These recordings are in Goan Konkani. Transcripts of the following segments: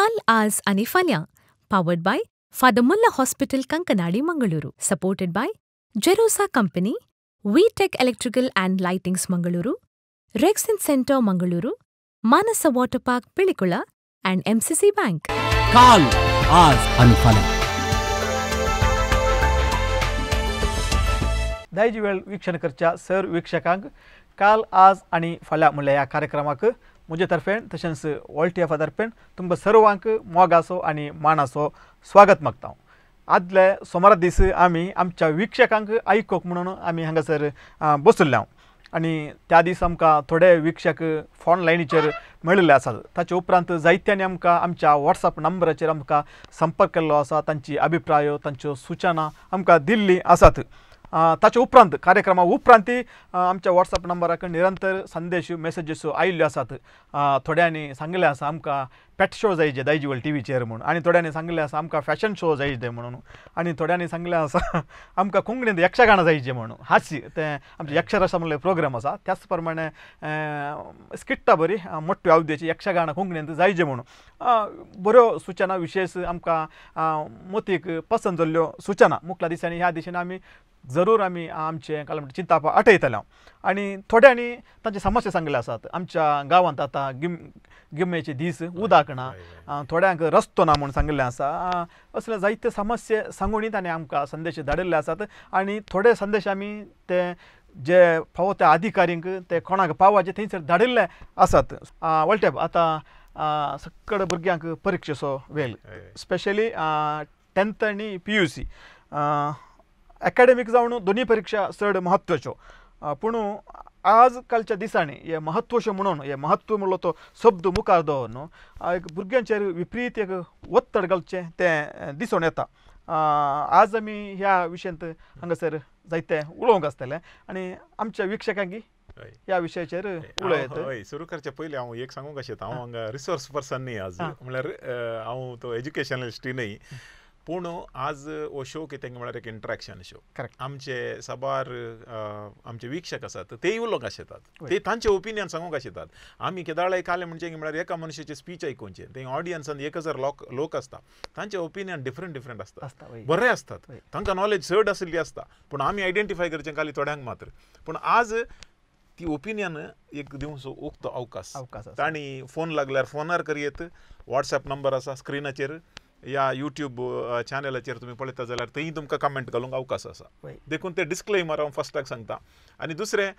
काल, आज आनी फाल्यां, powered by Father Muller hospital, Kankanady, Mangaluru, supported by Jerosa company, V Tech electrical and lightings Mangaluru, Rexin centre Mangaluru, Manasa water park Pilikula and MCC bank. काल, आज आनी फाल्यां. दायजी वेळ वीक्षण करच्या सर वीक्षकांक काल, आज आनी फाल्यां म्हणल्या ह्या कार्यक्रमाक म्हजे तर्फेन तशेंच वॉल्टीएफा तर्फेन तुमकां सर्वांक मोगाचो आनी मानाचो स्वागत मागता. आदले सोमारा दीस आमी आमच्या वीक्षकांक आयकूंक म्हणून आमी हांगासर बसुल्ले आनी त्या दीस आमकां थोडे वीक्षक फोन लायनीचेर मेळिल्ले आसात. ताचे उपरांत जायत्यांनी आमकां आमच्या वॉट्सएप नंबराचेर आमकां संपर्क केल्लो आसा, तांची अभिप्राय, तांच्यो सुचना आमकां दिल्ली आसात. ताचे उपरांत कार्यक्रमा उपरांत आमच्या वॉट्सएप नंबराक निरंतर संदेश मेसेजीस आयिल्ल्यो आसात. थोड्यांनी सांगिल्लें आसा आमकां पेट शो जायचे दायजीवर्ल्ड टी व्हीचेर म्हणून, आनी थोड्यांनी सांगिल्लें आसा आमकां फॅशन शो जायचे म्हणून, आनी थोड्यांनी सांगिल्लें आसा आमकां कोंकणींत यक्षगान जायचे म्हणून. हास्य तें आमचें यक्षरस म्हणलें प्रोग्राम आसा, त्याच प्रमाणे स्किट्टा बरी मोठ्यो आवद्याची यक्षगान कोंकणींत जायचे म्हणून. बऱ्यो सुचना विशेष आमकां मोतीक पसंत जाल्ल्यो सुचना मुखल्या दिसांनी ह्या दिशेन आमी जरूर आमी आमचें काल म्हणटा चिंताप आठयतले. आनी थोड्यांनी तांचे समस्या सांगिल्ले आसात. आमच्या गांवांत आतां गिमेचे दीस उदक ना, थोड्यांक रस्तो ना म्हूण सांगिल्लें आसा. असले जायते समस्या सांगून ताणें आमकां संदेश धाडिल्ले आसात. आनी थोडे संदेश आमी ते जे फावो त्या अधिकाऱ्यांक ते कोणाक पावाचे थंयसर धाडिल्ले आसात. वळटेप आतां सगळे भुरग्यांक परिक्षेचो वेळ, स्पेशली 10th आनी PUC academic जावन दोनूय परिक्षा चड म्हत्वाच्यो. पूण आज कालच्या दिसांनी हे म्हत्वच्यो म्हणून हे म्हत्व म्हणलो तो शब्द मुखार दवरून एक भुरग्यांचेर विपरीत एक ಒತ್ತಡ घालचें तें दिसून येता. आज आमी ह्या विशयांत हांगासर जायते उलोवंक आसतलें आनी आमच्या वीक्षकांक ह्या विशयाचेर उलयत. हय, सुरू करचे पयलीं हांव एक सांगूंक अशें, हांव हांगा रिसोर्स पर्सन न्ही आज, म्हणल्यार हांव तो एज्युकेशनलिस्ट न्ही, पूण आज हो शो कितें म्हळ्यार एक इंट्रॅक्शन शो. आमचे साबार आमचे वीक्षक आसात तेय उलोवंक आशेतात, ते तांचे ओपिनियन सांगूंक आशेतात. आमी केदाळाय कालें म्हणजे म्हळ्यार एका मनशाचे स्पीच आयकुचें, ते ऑडियन्सान 1000 लोक आसता, तांचे ओपिनियन डिफरंट डिफरंट आसता, बरे आसतात, तांकां नॉलेज चड आशिल्ली आसता, पूण आमी आयडेंटिफाय करचें खाली थोड्यांक मात्र. पूण आज ती ओपिनियन एक दिवचो उक्तो अवकाश, तांणी फोन लागल्यार फोनार करयेत, वॉट्सएप नंबर आसा स्क्रिनाचेर या यूट्यूब चॅनलाचेर तुमी पळयता जाल्यार थंय तुमकां कमेंट घालूंक अवकाश आसा. देखून ते डिस्क्लेमर हांव फर्स्टाक सांगता. आनी दुसरें,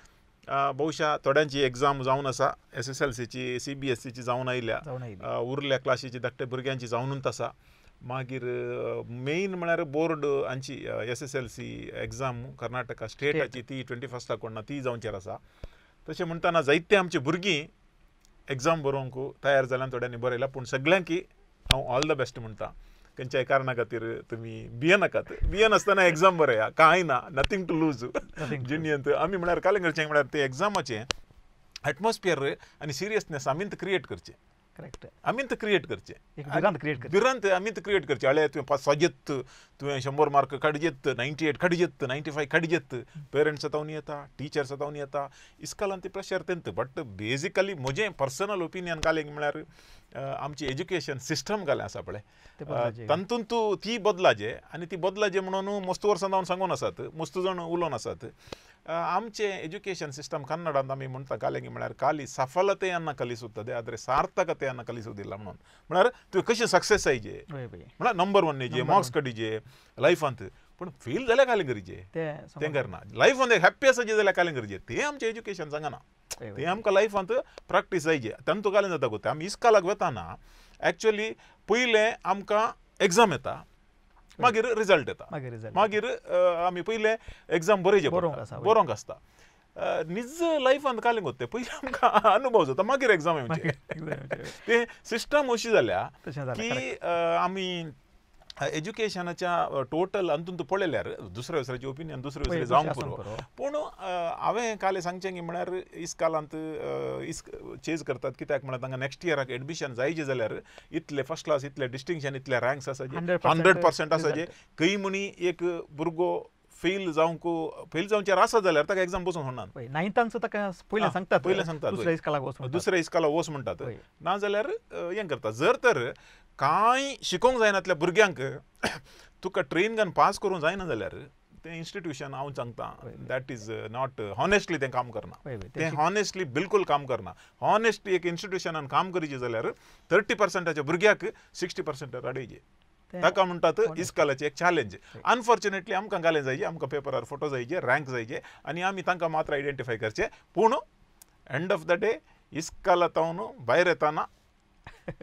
बहुशा थोड्यांची एग्जाम जावन आसा, SSLCची CBSEची जावन आयल्या, उरल्या क्लासीची धाकट्या भुरग्यांची जावनूच आसा. मागीर मेन म्हळ्यार बोर्ड हांची SSLC exam Karnataka स्टेटाची ती 21 कोण ना ती जावचेर आसा. तशें म्हणटना जायते आमची भुरगीं एग्जाम बरोवंक तयार जाल्यान थोड्यांनी बरयला, पूण सगळ्यांकी हांव ऑल the best म्हणटा. खंयच्याय कारणा खातीर तुमी भियेनाकात, भियेनासतना एग्जाम बरया, कांय ना, नथींग टू लूज जिणेंत. आमी म्हळ्यार कालें करचें म्हळ्यार ते एग्जामाचें एटमॉस्फियर आनी सिरियसनेस आमीच क्रिएट करचें. करेक्ट, आमीच क्रिएट करचें, भिरांत आमीच क्रिएट करचें. अळे तुवें पास साजेत, तुवें 100 मार्क काडजेत, 98 काडजेत, 95 काडजेत, पेरंट्स तावन येता, टिचर्स तावन येता, इस्कॉलान ती प्रेशर तेंत. बट बेजिकली म्हजें पर्सनल ओपिनियन कालें म्हळ्यार आमची एज्युकेशन सिस्टम घालें आसा पळय तातूंत ती बदलाचे, आनी ती बदलाचे म्हणून मस्त वर्सां जावन सांगून आसात, मस्त जाण उलोवन आसात. आमचें एज्युकेशन सिस्टम कन्नडांत आमी म्हणटा कालें म्हळ्यार खाली सफलತೆಯನ್ನು ಕಲಿಸುತ್ತದೆ ಆದರೆ ಸಾರ್ಥಕತೆಯನ್ನು ಕಲಿಸುವುದಿಲ್ಲ म्हणून. म्हळ्यार तुवें कशें सक्सेस आयजे म्हळ्यार नंबर 1 येजे, मार्क्स काडीजे लायफांत, पूण फेल जाल्यार कालें गरजे तें करना, लायफांत एक हॅप्पी आसाचे जाल्यार कालें गरजे तें आमचें एज्युकेशन सांगना, तें आमकां लायफांत प्रॅक्टीस जायजे. तांतू कालें जाता गो तें आमी इस्कॉलाक वतना एक्चुअली पयलें आमकां एग्जाम येता, मागीर रिजल्ट येता, मागीर आमी पयलें एग्जाम बरयचें बरोवंक आसता. निज लायफांत कालें गो तें पयलीं आमकां अनुभव जाता, मागीर एग्जाम येवचें. तें सिस्टम अशी जाल्या की आमी एज्युकेशनाच्या टोटल अंतून पळयल्यार दुसऱ्या दुसऱ्याचे ओपिनियन दुसरे दुसरे जावंक पुरो. पूण हांवें काल सांगचें की म्हळ्यार इस्कॉलांत चेज करतात कित्याक म्हळ्यार तांकां नेक्स्ट इयराक एडमिशन जायचें जाल्यार इतले फर्स्ट क्लास, इतले डिस्टिंक्शन, इतले रँक्स आसाचे, 100% आसाचे. खंय म्हणी एक भुरगो फेल जावंक फेल जावचेर आसा जाल्यार ताका एग्जाम बसून होना. नायन्थांचो ताका पयलें सांगतात, पयलें सांगतात दुसऱ्या इस्कॉलाक वच म्हणटात, ना जाल्यार हें करता. जर तर कांय शिकोंक जायनातल्या भुरग्यांक तुका ट्रेन घालून पास करूंक जायना जाल्यार तें इन्स्टिट्यूशन हांव सांगता that is not honestly तें काम करना, तें हॉनेस्टली बिलकुल काम करना। हॉनेस्टली एक इन्स्टिट्यूशनान काम करीचे जाल्यार 30%च्या भुरग्याक 60% हाडयचे, ताका म्हणटात इस्कालाचें एक चॅलेंज। अनफॉर्च्युनेटली आमकां घालें जायजे, आमकां पेपरार फोटो जायजे, रँक जायजे आनी आमी तांकां मात्र आयडेंटिफाय करचें। पूण एंड ऑफ the day इस्काला तावन भायर येताना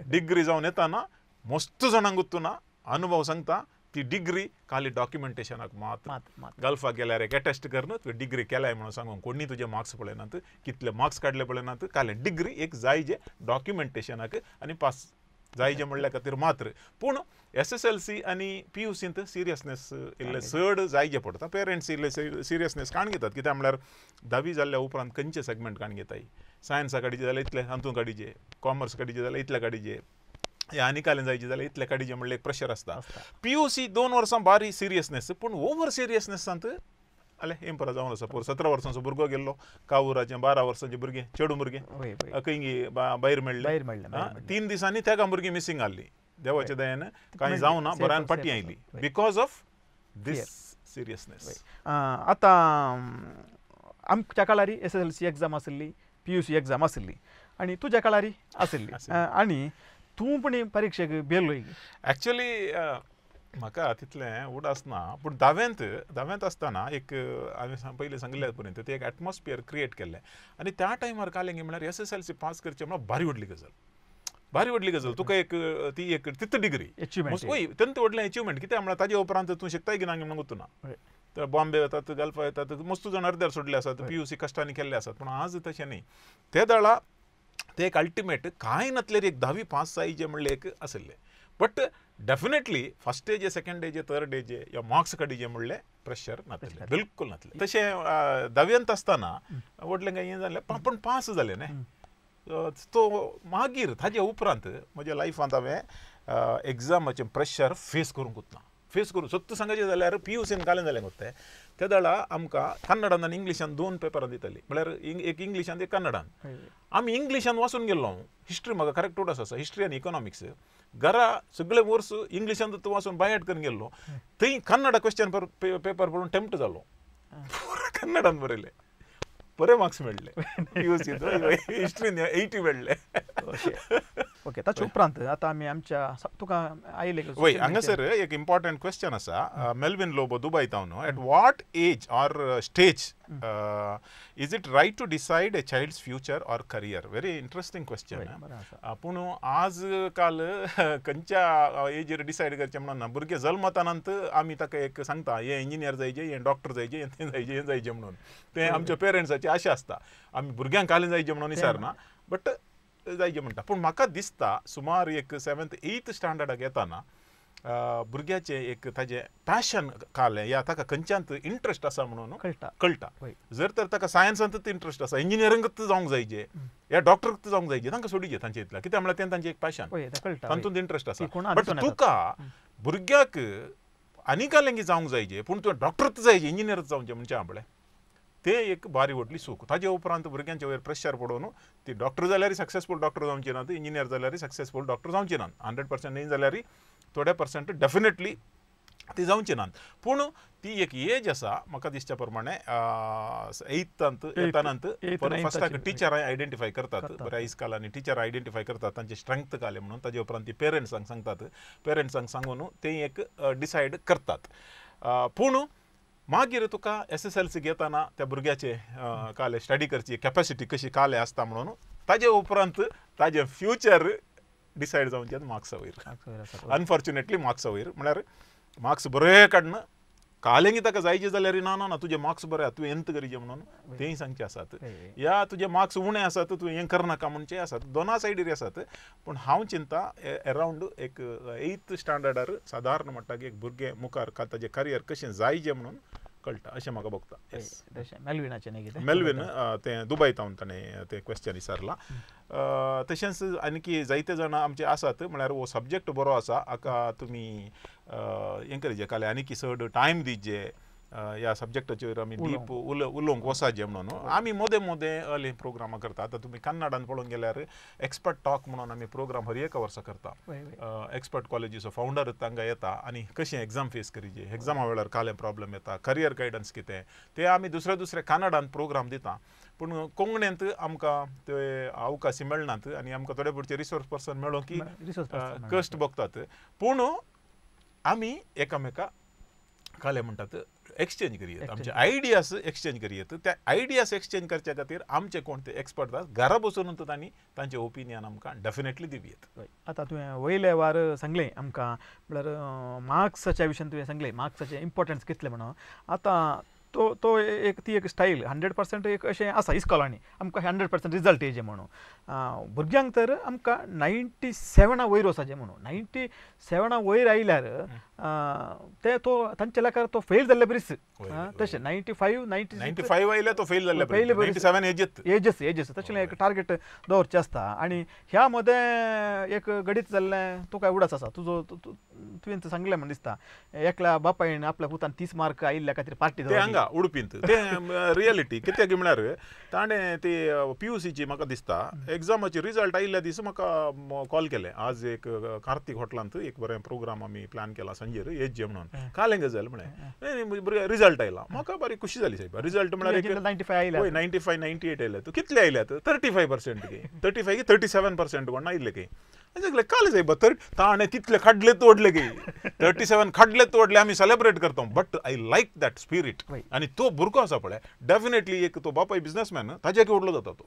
डिग्री जावन येताना मस्त जाणांक गुत्तुना अनुभव सांगता ती डिग्री खाली डॉक्युमेंटेशनाक मात्र गल्फाक गेल्यार एक अटेस्ट करून तुवें डिग्री केलाय म्हणून सांगून कोणी तुजे मार्क्स पळयनात, कितले मार्क्स काडले पळयनात, खाली डिग्री एक जायजे डॉक्युमेंटेशनाक आनी पास जायजे म्हणल्या खातीर मात्र। पूण SSLC आनी PUCंत सिरियसनेस इल्लें चड जायजे पडटा, पेरंट्स इल्ले सिरियसनेस काण घेतात, कित्याक म्हणल्यार धावी जाल्ल्या उपरांत खंयचे सेगमेंट काण घेताय, सायन्सा काडीचे जाल्यार इतले हातूंत काडीचे, कॉमर्स काडीचे जाल्यार इतले काडीचे, आनी कालें जायचे जाल्यार इतले काडीचे म्हणल्यार एक प्रेशर आसता। PUC 2 वर्सां बारी सिरियसनेस, पूण ओवर सिरियसनेसांत आले हें परत जावन आसा। पोर 17 वर्सांचो भुरगो गेल्लो कावूराचें, 12 वर्सांचें भुरगें चेडूं भुरगें खंय भायर मेळ्ळें, 3 दिसांनी तेका भुरगीं मिसींग आहली, देवाच्या दयेन कांय जावना, बऱ्यान फाटीं आयली because of these seriousness. आतां आमच्या काळारी SSLC exam आसली, PUC exam आसली आनी तुज्या काळारी आसली, आनी तूं पण परिक्षेक बेलो? एक्चुअली म्हाका तितलें उडास ना, पूण धाव्यांत आसतना एक हांवें पयलीं सांगिल्लें पर्यंत ते एक एटमॉस्फियर क्रिएट केल्लें आनी त्या टायमार कालें म्हणल्यार SSLC पास करचें म्हणल्यार भारी व्हडली गजाल, भारी व्हडली गजाल। तुका एक ती एक तित डिग्री वय तेंत व्हडलें एचिवमेंट, कित्याक म्हणल्यार ताजे उपरांत तूं शिकताय की ना म्हणून गुत्तुना। तर बॉम्बे वतात, गल्फा वतात, मस्त जाण अर्द्यार सोडले आसात, PUC कश्टांनी केल्ले आसात, पूण आज तशें न्ही। ते दळा ते एक अल्टिमेट कांय नातल्यार एक धावी पास जायजे म्हणलें एक आशिल्लें, बट डेफिनेटली फर्स्ट एजे, सेकंड एजे, थर्ड एजे या मार्क्स काडीजे म्हणलें प्रेशर नातलें, बिलकुल नातलें। तशें धाव्यांत आसतना व्हडलें कांय हें जालें, पूण पास जालें न्ही। तो मागीर ताजे उपरांत म्हज्या लायफांत हांवें एग्जामाचें प्रेशर फेस करूंकूच ना, फेस करूं सत्य सांगाचें जाल्यार PUCन घालें जालें कोत्तें ते दळा आमकां कन्नडान आनी इंग्लिशान 2 पेपरां दितालीं, म्हळ्यार एक इंग्लिशान एक कन्नडान। आमी इंग्लिशान वाचून गेल्लो, हिस्ट्री म्हाका करेक्ट उडास आसा, हिस्ट्री आनी इकॉनॉमिक्स घरा सगळे वर्स इंग्लिशान तूं वाचून बायट करून गेल्लो, थंय कन्नडा क्वेश्चन पेपर पळोवन टेम्प्ट जालो, कन्नडान बरयलें, बरे मार्क्स मेळ्ळे PUC हिस्ट्रीन 80 मेळ्ळे। ओके, ताचे उपरांत आतां आमी आमच्या तुका आयले वय हांगासर एक इम्पॉर्टंट क्वेश्चन आसा, मेल्विन लोबो दुबय तावन, at what age or stage is it right to decide a child's future or career? Very interesting question. पूण आज काल खंयच्या एजीर डिसायड करचें म्हणून ना, भुरगें जल्मतानांत आमी ताका एक सांगता हें इंजिनियर जायजे, हें डॉक्टर जायजे, हें तें जायजे, हें जायजें म्हणून, तें आमच्या पेरंट्साची आशा आसता, आमी भुरग्यांक कालें जायजें म्हणून विचारना, बट जायजे म्हणटा। पूण म्हाका दिसता सुमार एक 7th 8th स्टँडर्डाक येताना भुरग्याचें एक ताजें पॅशन कालें या ताका खंयच्यांत इंट्रस्ट आसा म्हणून कळटा। जर तर ताका सायन्सांतूच इंट्रस्ट आसा, इंजिनियरिंगूच जावंक जायजे या डॉक्टरूच जावंक जायजे, तांकां सोडीचे तांचे इतलें, कित्याक म्हणल्यार तें तांचें एक पॅशन, तातूंत इंट्रस्ट आसा। बट तुका भुरग्याक आनी कालें जावंक जायजे, पूण तुवें डॉक्टरूच जायजे, इंजिनियरूच जावचें म्हणचें आपलें ते एक भारी व्हडली सूख। ताजे उपरांत भुरग्यांच्या वयर प्रेशर पडोवन ती डॉक्टर जाल्यार सक्सेसफूल डॉक्टर जावची नात, इंजिनियर जाल्यार सक्सेसफूल डॉक्टर जावची नात, 100% न्ही जाल्यार थोडे पर्संट डेफिनेटली ती जावची नात। पूण ती एक एज आसा म्हाका दिसच्या प्रमाणे 8th येतानांत फर्स्टाक टिचरां आयडेंटिफाय करतात, बऱ्या इस्कालांनी टिचर आयडेंटिफाय करतात तांचे स्ट्रेंथ कालें म्हणून, ताजे उपरांत ती पेरंट्सांक सांगतात, पेरंट्सांक सांगून ते एक डिसायड करतात। पूण मागीर तुका SSLC घेताना त्या भुरग्याचे काले स्टडी करची कॅपॅसिटी कशी काले आसता म्हणून ताजे उपरांत ताजें फ्युचर डिसायड जावचें मार्क्सा वयर, अनफॉर्च्युनेटली मार्क्सा वयर, म्हळ्यार मार्क्स बरे काडन कालेंगी ताका जायचे जाल्यार ना ना ना तुजे मार्क्स बरे आसा तुवें एंत करीचे म्हणून तेंय सांगचे आसात, या तुजे मार्क्स उणे आसात तुवें हें करनाका म्हणचें आसात, दोना सायडीर आसात। पूण हांव चिंता अरावंड एक 8th स्टँडर्डार सादारण म्हणटा की एक भुरगें मुखार ताजें करियर कशें जायजें म्हणून कळटा अशें म्हाका भोगता। मेल्विनाचें न्ही कितें, मेल्विन तें दुबय तावन ताणें तें क्वेश्चन विचारलां। तशेंच आनीकी जायते जाणां आमचे आसात म्हळ्यार हो सब्जेक्ट बरो आसा, हाका तुमी हें करीजे काले आनीकी चड टायम दिजे, ह्या सब्जेक्टाचेर आमी डीप उलोवंक वचाचे म्हणून आमी मोदें मोदें अले प्रोग्रामां करता. आतां तुमी कन्नडान पळोवंक गेल्यार एक्सपर्ट टॉक म्हणून आमी प्रोग्राम हर एका वर्सा करता. एक्सपर्ट कॉलेजीचो फावंडर तांकां येता आनी कशें एग्जाम फेस करीचे, एग्जामा वेळार कालें प्रॉब्लम येता, करियर गायडन्स कितें ते आमी दुसरे दुसरे कन्नडान प्रोग्राम दिता. पूण कोंकणींत आमकां ते अवकाश मेळनात आनी आमकां थोडे पुरचे रिसोर्स पर्सन मेळो की कश्ट भोगतात. पूण आमी एकामेका काले म्हणटात एक्सचेंज करयेत, आमचे आयडियास एक्सचेंज करयेत. त्या आयडियास एक्सचेंज करच्या खातीर आमचे कोण ते एक्सपर्ट आसा घरा बसून तांणी तांचे ओपिनियन आमकां डेफिनेटली दिवयेत. आतां तुवें वयले वार सांगलें आमकां म्हळ्यार मार्क्साच्या विशयान तुवें सांगलें मार्क्साचें इम्पोर्टन्स कितलें म्हणून. आतां तो तो एक ती एक स्टायल 100% एक अशें आसा इस्कॉलांनी आमकां 100% रिजल्ट येयचे म्हणून. भुरग्यांक तर आमकां 97 वयर वचाचें म्हणून. 97 वयर आयल्यार ते तो तांच्या लेखार तो फेल जाल्ले बरीच तशें 95 95 आयल्यार तो फेल जाल्ले 97 एजत एजस एजस तशें एक टार्गेट दवरचें आसता. आनी ह्या मदें एक गडीत जाल्लें तुका उडास आसा तुजो तुवें सांगलें म्हण दिसता एकल्या बापायन आपल्या पुतान 30 मार्क आयिल्ल्या खातीर पार्टी हांगा उडपींत तें रियलिटी कित्याक म्हळ्यार ताणें ती पीयूसीची म्हाका दिसता एग्जामाची रिजल्ट आयिल्ल्या दीस म्हाका कॉल केलें. आज एक कार्तीक हॉटलांत एक बरें प्रोग्राम आमी प्लॅन केला सांजेर येजे म्हणून कालें गजाल म्हळें भुरग्या रिजल्ट आयला म्हाका बरी खुशी जाली सायबा. रिजल्ट म्हळ्यार 95 आयल्या, 95 98 आयल्या. तूं कितले आयल्यात 35% की 35 की 37% कोण आयिल्ले की सगळे काल सायबा तर ताणें तितले काडले तोडले की 37 काडले तोडले आमी सेलेब्रेट करता. But I like that spirit. आनी तो भुरगो आसा पळय डेफिनेटली एक तो बापाय बिजनसमॅन ताज्या व्हडलो जाता तो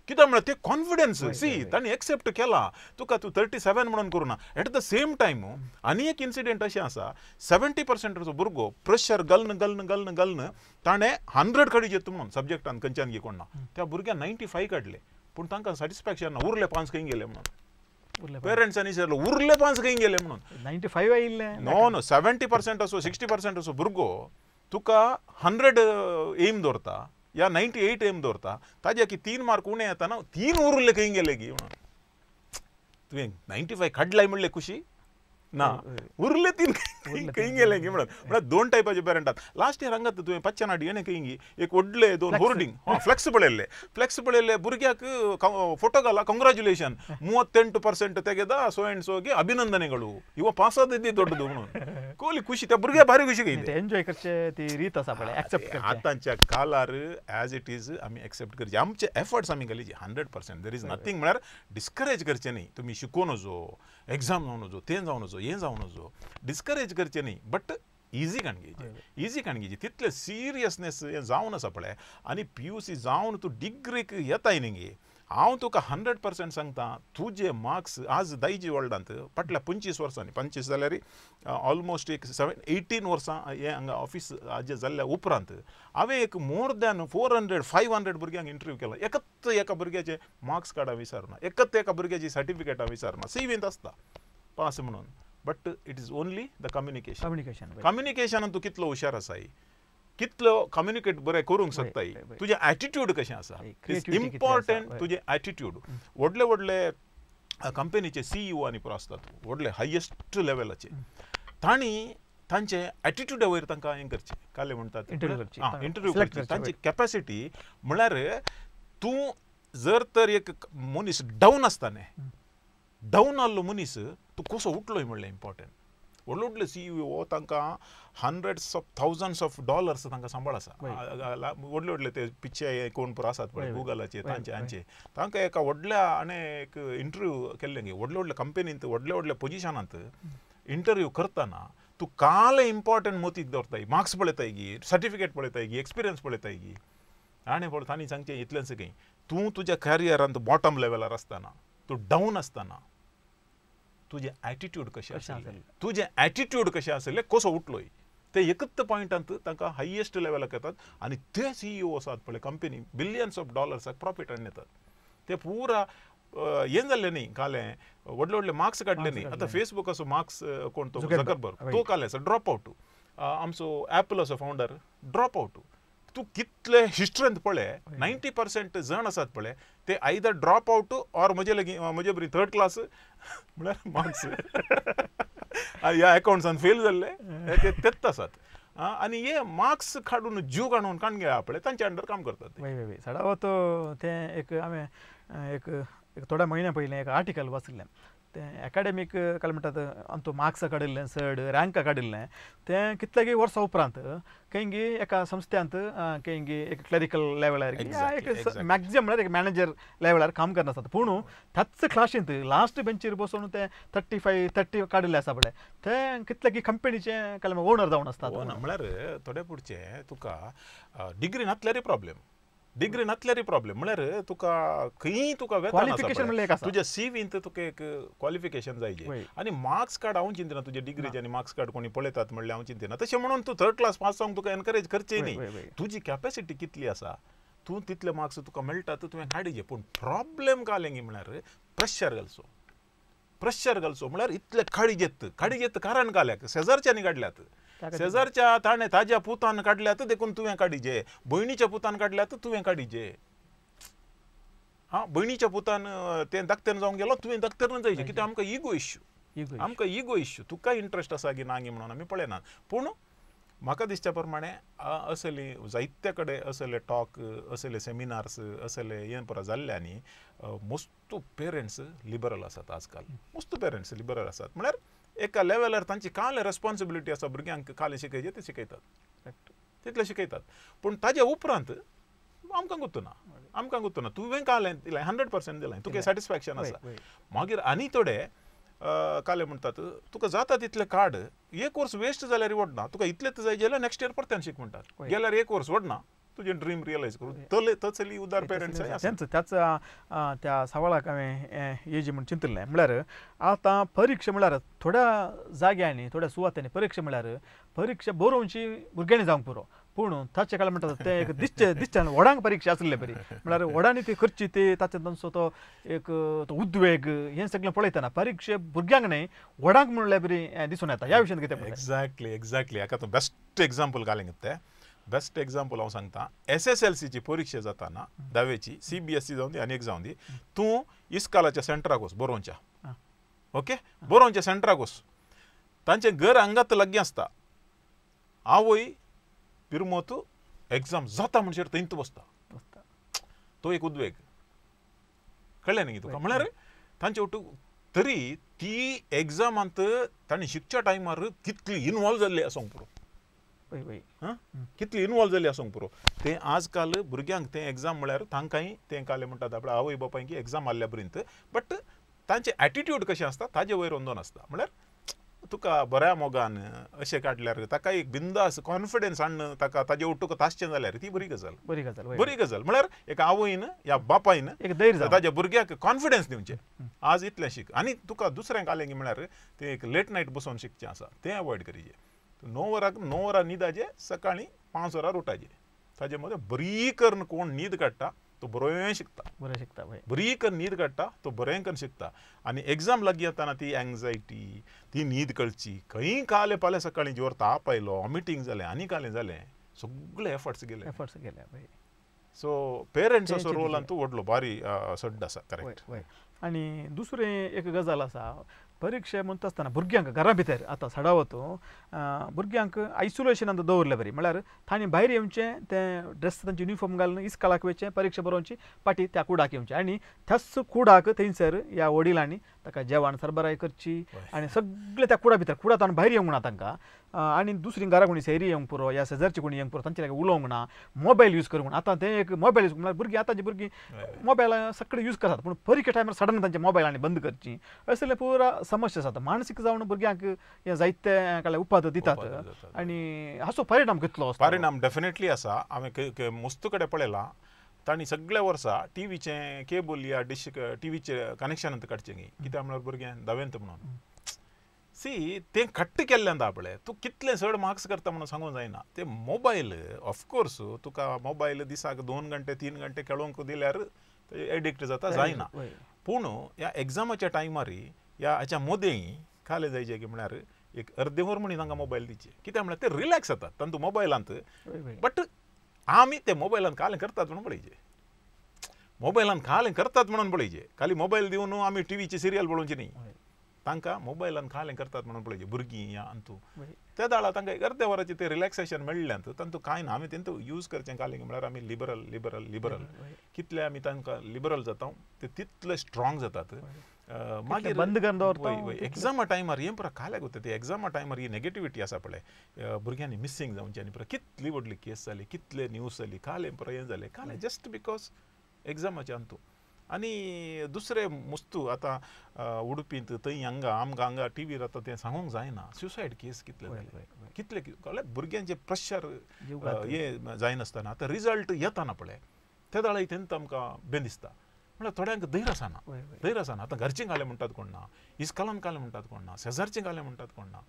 कित्याक म्हळ्यार ते कॉन्फिडन्स सी ताणें एक्सेप्ट केला तुका तूं 37 म्हणून करूं ना. एट the same time आनी एक इन्सिडेंट अशें आसा 70% भुरगो प्रेशर घालून घालून घालून घालून ताणें 100 काडीत येता म्हणून सब्जेक्टान खंयच्यान गी कोण ना त्या भुरग्यान 95 काडले पूण तांकां सॅटिस्फॅक्शन ना उरले 5 खंय गेले म्हणून पेरंट्सांनी विचारलो उरले 5 खंय गेले म्हणून 95 आयिल्ले. नो नो 70% असो 60% असो भुरगो तुका 100 एम दवरता या 98 एम दवरता ताज्या की 3 मार्क उणे येता ना 3 उरले खंय गेले की म्हणून तुवें 95 काडलाय म्हणले खुशी ना उरले 3 खंय गेले की म्हणून. म्हळ्यार 2 टायपाचे पेरंट आसात. लास्ट इयर हांगा तुवें पच्चनाडी येणे खंय एक व्हडले 2 होर्डिंग फ्लेक्स पळयल्ले फ्लेक्स पळयल्ले भुरग्याक फोटो घाला कंग्रेच्युलेशन 38% ತೆಗೆದ ಸೋ ಅಂಡ್ ಸೋಗೆ ಅಭಿನಂದನೆಗಳು ಇವ ಪಾಸ್ ಆದದ್ದೇ ದೊಡ್ಡದು म्हणून ಕೋಲಿ ಖುಷಿ त्या भुरग्या भारी खुशी घेतली एन्जॉय करचे ती रीत आसा पळय एक्सेप्ट करचे. आतांच्या कालार एज it is आमी एक्सेप्ट करचे आमचे एफर्ट्स आमी घालीचे 100% there is nothing म्हळ्यार डिस्करेज करचे न्ही तुमी शिकोवन वचो एग्जाम जावन वचो तें जावन वचो हें जावन वचो डिस्करेज करचे न्ही बट इजी काण घेवचे इजी काण घेवचे तितले सिरियसनेस हें जावन आसा पळय. आनी पीयूसी जावन तूं डिग्रीक येताय न्ही गे हांव तुका 100% सांगता तुजे मार्क्स आज दायजी वर्ल्डांत फाटल्या 25 वर्सांनी 25 जाल्यार ऑलमोस्ट एक 18 वर्सां हें हांगा ऑफीस हाजें जाल्ल्या उपरांत हांवें एक मोर दॅन 400 500 भुरग्यांक इंटरव्यू केला. एकच एका भुरग्याचे मार्क्स कार्डां विचारना, एकच एका भुरग्याची सर्टिफिकेटां विचारना, सेवींत आसता पास म्हणून. But it is only the communication. कम्युनिकेशनान तूं कितलो हुशार आसाय, कितलो कम्युनिकेट बरें करूंक शकताय, तुजें एटिट्यूड कशें आसा it's important. तुजें एटिट्यूड व्हडले व्हडले कंपनीचे सीईओ आनी पुरो आसतात व्हडले हायेस्ट लेवलाचे तांणी तांचे एटिट्यूडा वयर तांकां हें करचें काले म्हणटात इंटरव्यू करचे तांची कॅपॅसिटी म्हळ्यार तूं जर तर एक मनीस डावन आसता न्ही डावन आहलो मनीस तूं कसो उठलोय म्हणलें इम्पॉर्टंट. व्हडले व्हडले सीईओ तांकां hundreds of thousands of dollars तांकां सांबाळ आसा. व्हडले व्हडले ते पिक्चर कोण पुरो आसात पळय गुगलाचे तांचे हांचे तांकां एका व्हडल्या हाणें एक इंटरव्यू केल्लें गे व्हडले व्हडले कंपनींत व्हडले व्हडले पोजिशनांत इंटरव्यू करतना तूं काल इम्पॉर्टंट मोतीक दवरताय मार्क्स पळयताय गी सर्टिफिकेट पळयताय गी एक्सपिरियन्स पळयताय गी आनी पळय तांणी सांगचें इतलेंच खंय तूं तुज्या करियरांत बॉटम लेवलार आसतना तूं डावन आसतना तुजें एटिट्यूड कशें आसलें तुजें एटिट्यूड कशें आसलें कसो उठलोय ते एकच पॉयंटांत तांकां हायेस्ट लेवलाक येतात आनी ते सीईओ आसात पळय कंपनी बिलियन्स ऑफ डॉलर्साक प्रॉफिट हाडून येतात. ते पुरा हें जाल्लें न्ही कालें व्हडले व्हडले मार्क्स काडले न्ही. आतां फेसबुकाचो मार्क्स कोण तो झकरबर्ग तो कालें आसा ड्रॉप आवट, आमचो एपलाचो फावंडर ड्रॉप आवट. तूं कितले हिस्ट्रींत पळय 90% जण आसात पळय ते आयदर ड्रॉप आवट ऑर म्हजे लागीं म्हजे बरी थर्ड क्लास म्हळ्यार मार्क्स ह्या अकाउंट्सान फेल जाल्ले ते तेच आसात. आनी हे मार्क्स काडून जीव काडून काणगे आपले तांच्या अंडर काम करतात. वय वय सडावत तें एक हांवें एक थोड्या म्हयन्या पयलीं एक आर्टिकल वाचिल्लें तें एकाडेमीक काय म्हणटात आमचो मार्क्स काडिल्लें चड रँक काडिल्लें तें कितल्यागी वर्सां उपरांत खंयगी एका संस्थ्यांत खंयगी एक क्लरिकल लेवलार एक मॅक्झिमम म्हळ्यार एक मॅनेजर लेवलार काम करना आसता पूण त्याच क्लासींत लास्ट बेंचीर बसून ते 35 30 काडिल्ले आसा पळय तें कितल्यागी कंपनीचे काय ओनर जावन आसता. म्हळ्यार थोडे पुढचे तुका डिग्री नासल्यारय प्रॉब्लेम, डिग्री नासल्यारय प्रॉब्लेम म्हळ्यार तुका खंय तुका क्वॉलिफिकेशन तुज्या सीवींत तुका एक क्वॉलिफिकेशन जायजे आनी मार्क्स कार्ड हांव चिंतना तुजे डिग्रीचे आनी मार्क्स कार्ड कोणी पळयतात म्हणल्यार हांव चिंतना तशें म्हणून तूं थर्ड क्लास पास जावंक तुका एनकरेज करचें न्ही. तुजी कॅपेसिटी कितली आसा तूं तितले मार्क्स तुका मेळटा तुवें काडिजे. पूण प्रॉब्लेम कालें म्हळ्यार प्रेशर घालचो, प्रेशर घालचो म्हळ्यार इतले काडिजेत काडिजेत कारण काल्याक शेजारच्यांनी काडल्यात, शेजारच्या ताणें ताज्या पुतान काडल्यात देखून तुवें काडिजे, भयणीच्या पुतान काडल्यात तुवें काडिजे, हां भयणीच्या पुतान तें धाकटेन जावंक गेलो तुवें धाकटेन जायचे कित्याक आमकां इगो इश्यू, आमकां इगो इश्यू तुका इंट्रस्ट आसा की ना गी म्हणून आमी पळयनात. पूण म्हाका दिसच्या प्रमाणे असले जायते कडेन असले टॉक असले सेमिनार्स असले हें पुरो जाल्ले आनी मस्त पेरंट्स लिबरल आसात आजकाल, मस्त पेरंट्स लिबरल आसात म्हळ्यार एका लेवलार तांची काल रेस्पॉन्सिबिलिटी आसा भुरग्यांक काल शिकयचे ते शिकयतात तितले शिकयतात. पूण ताजे उपरांत आमकां गुत्तना, आमकां गुत्तना तुवें काल दिलें 100% दिलें तुका सॅटिस्फॅक्शन आसा. मागीर आनी थोडे काले म्हणटात तुका जाता तितले काड, एक वर्स वेस्ट जाल्यार वडना तुका इतलेच जाय जाल्यार नेक्स्ट इयर परत्यान शीक म्हणटात, गेल्यार एक वर्स वडना तुजें ड्रीम रियलायज करूं तले तसली उदार पेरंट्स तेंच त्याच त्या सवालाक हांवें येजी म्हूण चिंतिल्लें म्हळ्यार आतां परिक्षा म्हळ्यार थोड्या जाग्यांनी थोड्या सुवातांनी परीक्षा म्हळ्यार परीक्षा बरोवची भुरग्यांनी जावंक पुरो पूण ताचे काय म्हणटात तें एक दिसचें दिसचें व्हडांक परीक्षा आसले बरी म्हळ्यार व्हडांनी ती करची ती ताचे तांचो तो एक तो उद्वेग हें सगळें पळयतना परीक्षा भुरग्यांक न्हय व्हडांक म्हणल्यार बरी दिसून येता. ह्या विशयान कितें? एक्झॅक्टली एक्झॅक्टली हाका तूं बेस्ट एग्जाम्पल घालें तें बेस्ट एग्जाम्पल हांव सांगता. SSLCची परिक्षा जाताना धावेची CBSE जावन दी आनी एक जावन दी तूं इस्कालाच्या सेंटराक वच बरोवच्या, ओके बरोवच्या सेंटराक वच, तांचें घर हांगात लागीं आसता, आवय पिरमोत एग्जाम जाता म्हणसर थंयच बसता, तो एक उद्वेग कळ्ळें न्ही तुका म्हळ्यार तांचे वटू तरी ती एग्जामांत तांणी शिकच्या टायमार कितली इनवॉल्व जाल्ली आसूंक पुरो, कितली इनवॉल्व जाली आसूंक पुरो. तें आजकाल भुरग्यांक तें एग्जाम म्हळ्यार तांकांय तें काले म्हणटात आपल्या आवय बापायक एग्जाम आसल्या पर्यंत बट तांचें एटिट्यूड कशें आसता ताजे वयर अंदोन आसता म्हळ्यार तुका बऱ्या मोगान अशें काडल्यार ताका एक बिंदास कॉन्फिडन्स हाडून ताका ताजे वटूक तासचें जाल्यार ती बरी गजाल, बरी गजाल, बरी गजाल म्हळ्यार एका आवयन या बापायन एक धैर्य ताज्या भुरग्याक कॉन्फिडन्स दिवचें आज इतलें शीक. आनी तुका दुसऱ्यांक आलें की म्हळ्यार तें एक लेट नायट बसोन शिकचें आसा तें अवॉयड करीजे. 9 वरांक 9 वरां न्हिदाचें सकाळीं 5 वरां उठाचें ताजे मदें बरी करून कोण न्हीद काडटा तो बरें शिकता, बरें शिकता, बरी करून न्हीद काडटा तो बरें करून शिकता. आनी एग्जाम लागीं येताना ती एंग्जायटी ती न्हीद कळची खंय काले पाले सकाळीं जोर ताप आयलो वॉमिटींग जालें आनी कालें जालें सगळे एफर्ट्स गेले, एफर्ट्स गेले. सो पेरंट्साचो रोल आनी तो व्हडलो बारी सड्ड आसा. करेक्ट. आनी दुसरें एक गजाल आसा परीक्षा म्हणटा आसतना भुरग्यांक घरा भितर आतां सडावत भुरग्यांक आयसोलेशनांत दवरले बरी म्हळ्यार तांणी भायर येवचें तें ड्रेस तांचे युनिफॉर्म घालून इस्कालाक वयचें परीक्षा बरोवची पाटी त्या कुडाक येवचें आनी त्याच कुडाक थंयसर ह्या वडिलांनी ताका जेवण सरबराय करची आनी सगळें त्या कुडा भितर कुडा ताणें भायर येवंक ना तांकां आनी दुसरी घरा कोणी सैरी येवंक पुरो ह्या शेजारची कोणी येवंक पुरो तांचे लागीं उलोवंक ना मोबायल यूज करूंक ना. आतां तें एक मोबायल यूज म्हळ्यार भुरगीं आतांची भुरगीं मोबायल सगळें यूज करतात पूण परिक्षा टायमार सडन तांचे मोबायल आनी बंद करची असले पुरा समस्या जाता. मानसीक जावन भुरग्यांक हे जायते कांय उपाद दितात आनी हाचो परिणाम कितलो? परिणाम डेफिनेटली आसा. हांवें मस्त कडेन पळयलां तांणी सगळ्या वर्सा टिवीचें केबल या डिश टिवीचें कनेक्शन काडचें न्ही कित्याक म्हळ्यार भुरगें धावेंत म्हणून सी तें कट्ट केल्ल्यान दा पळय तूं कितलें चड मार्क्स करता म्हणून सांगूंक जायना. ते मोबायल ऑफकोर्स तुका मोबायल दिसाक 2 घंटे 3 घंटे खेळोवंक दिल्यार एडिक्ट जाता जायना पूण ह्या एग्जामाच्या टायमार ह्या हाच्या मदें खाले जायचे की म्हळ्यार एक अर्दें वर म्हणून तांकां मोबायल दिवचे कित्याक म्हळ्यार ते रिलॅक्स जातात तांतू मोबायलांत. बट आमी ते मोबायलान कालें करतात म्हणून पळयचे मोबायलान कालें करतात म्हणून पळयचे खाली मोबायल दिवन आमी टिवीची सिरियल पळोवची न्ही. तांकां मोबायलान खालें करतात म्हणून पळय भुरगीं या अंतू त्या दाळा तांकां एक अर्द्या वराचें तें रिलॅक्सेशन मेळ्ळें तांतू कांय ना. आमी तेंतू यूज करचें कालें म्हळ्यार आमी लिबरल लिबरल लिबरल कितले आमी तांकां लिबरल जाता ते तितले स्ट्रॉंग जातात. मागीर बंद करून दवरता एग्जामा टायमार हें पुरा खाल्याक वता ते एग्जामा टायमार ही नेगेटिविटी आसा पळय भुरग्यांनी मिसींग जावची आनी पुरा कितली व्हडली केस जाली कितले न्यूज जाली कालें पुरा हें जालें कालें जस्ट because एग्जामाचें अंतू. आनी दुसरे मुस्तू आतां उडपींत थंय हांगा आमकां हांगा टिवीर आतां तें सांगूंक जायना सुसायड केस कितले जाले कितले कळ्ळें भुरग्यांचें प्रेशर हें जायनासतना आतां रिजल्ट येताना पळय ते दाळाय तेंत आमकां बें दिसता म्हळ्यार थोड्यांक धैर्य आसना धैर्य आसना. आतां घरचीं घालें म्हणटात कोण ना इस्कॉलान घालें म्हणटात कोण ना शेजारचीं घालें म्हणटात कोण ना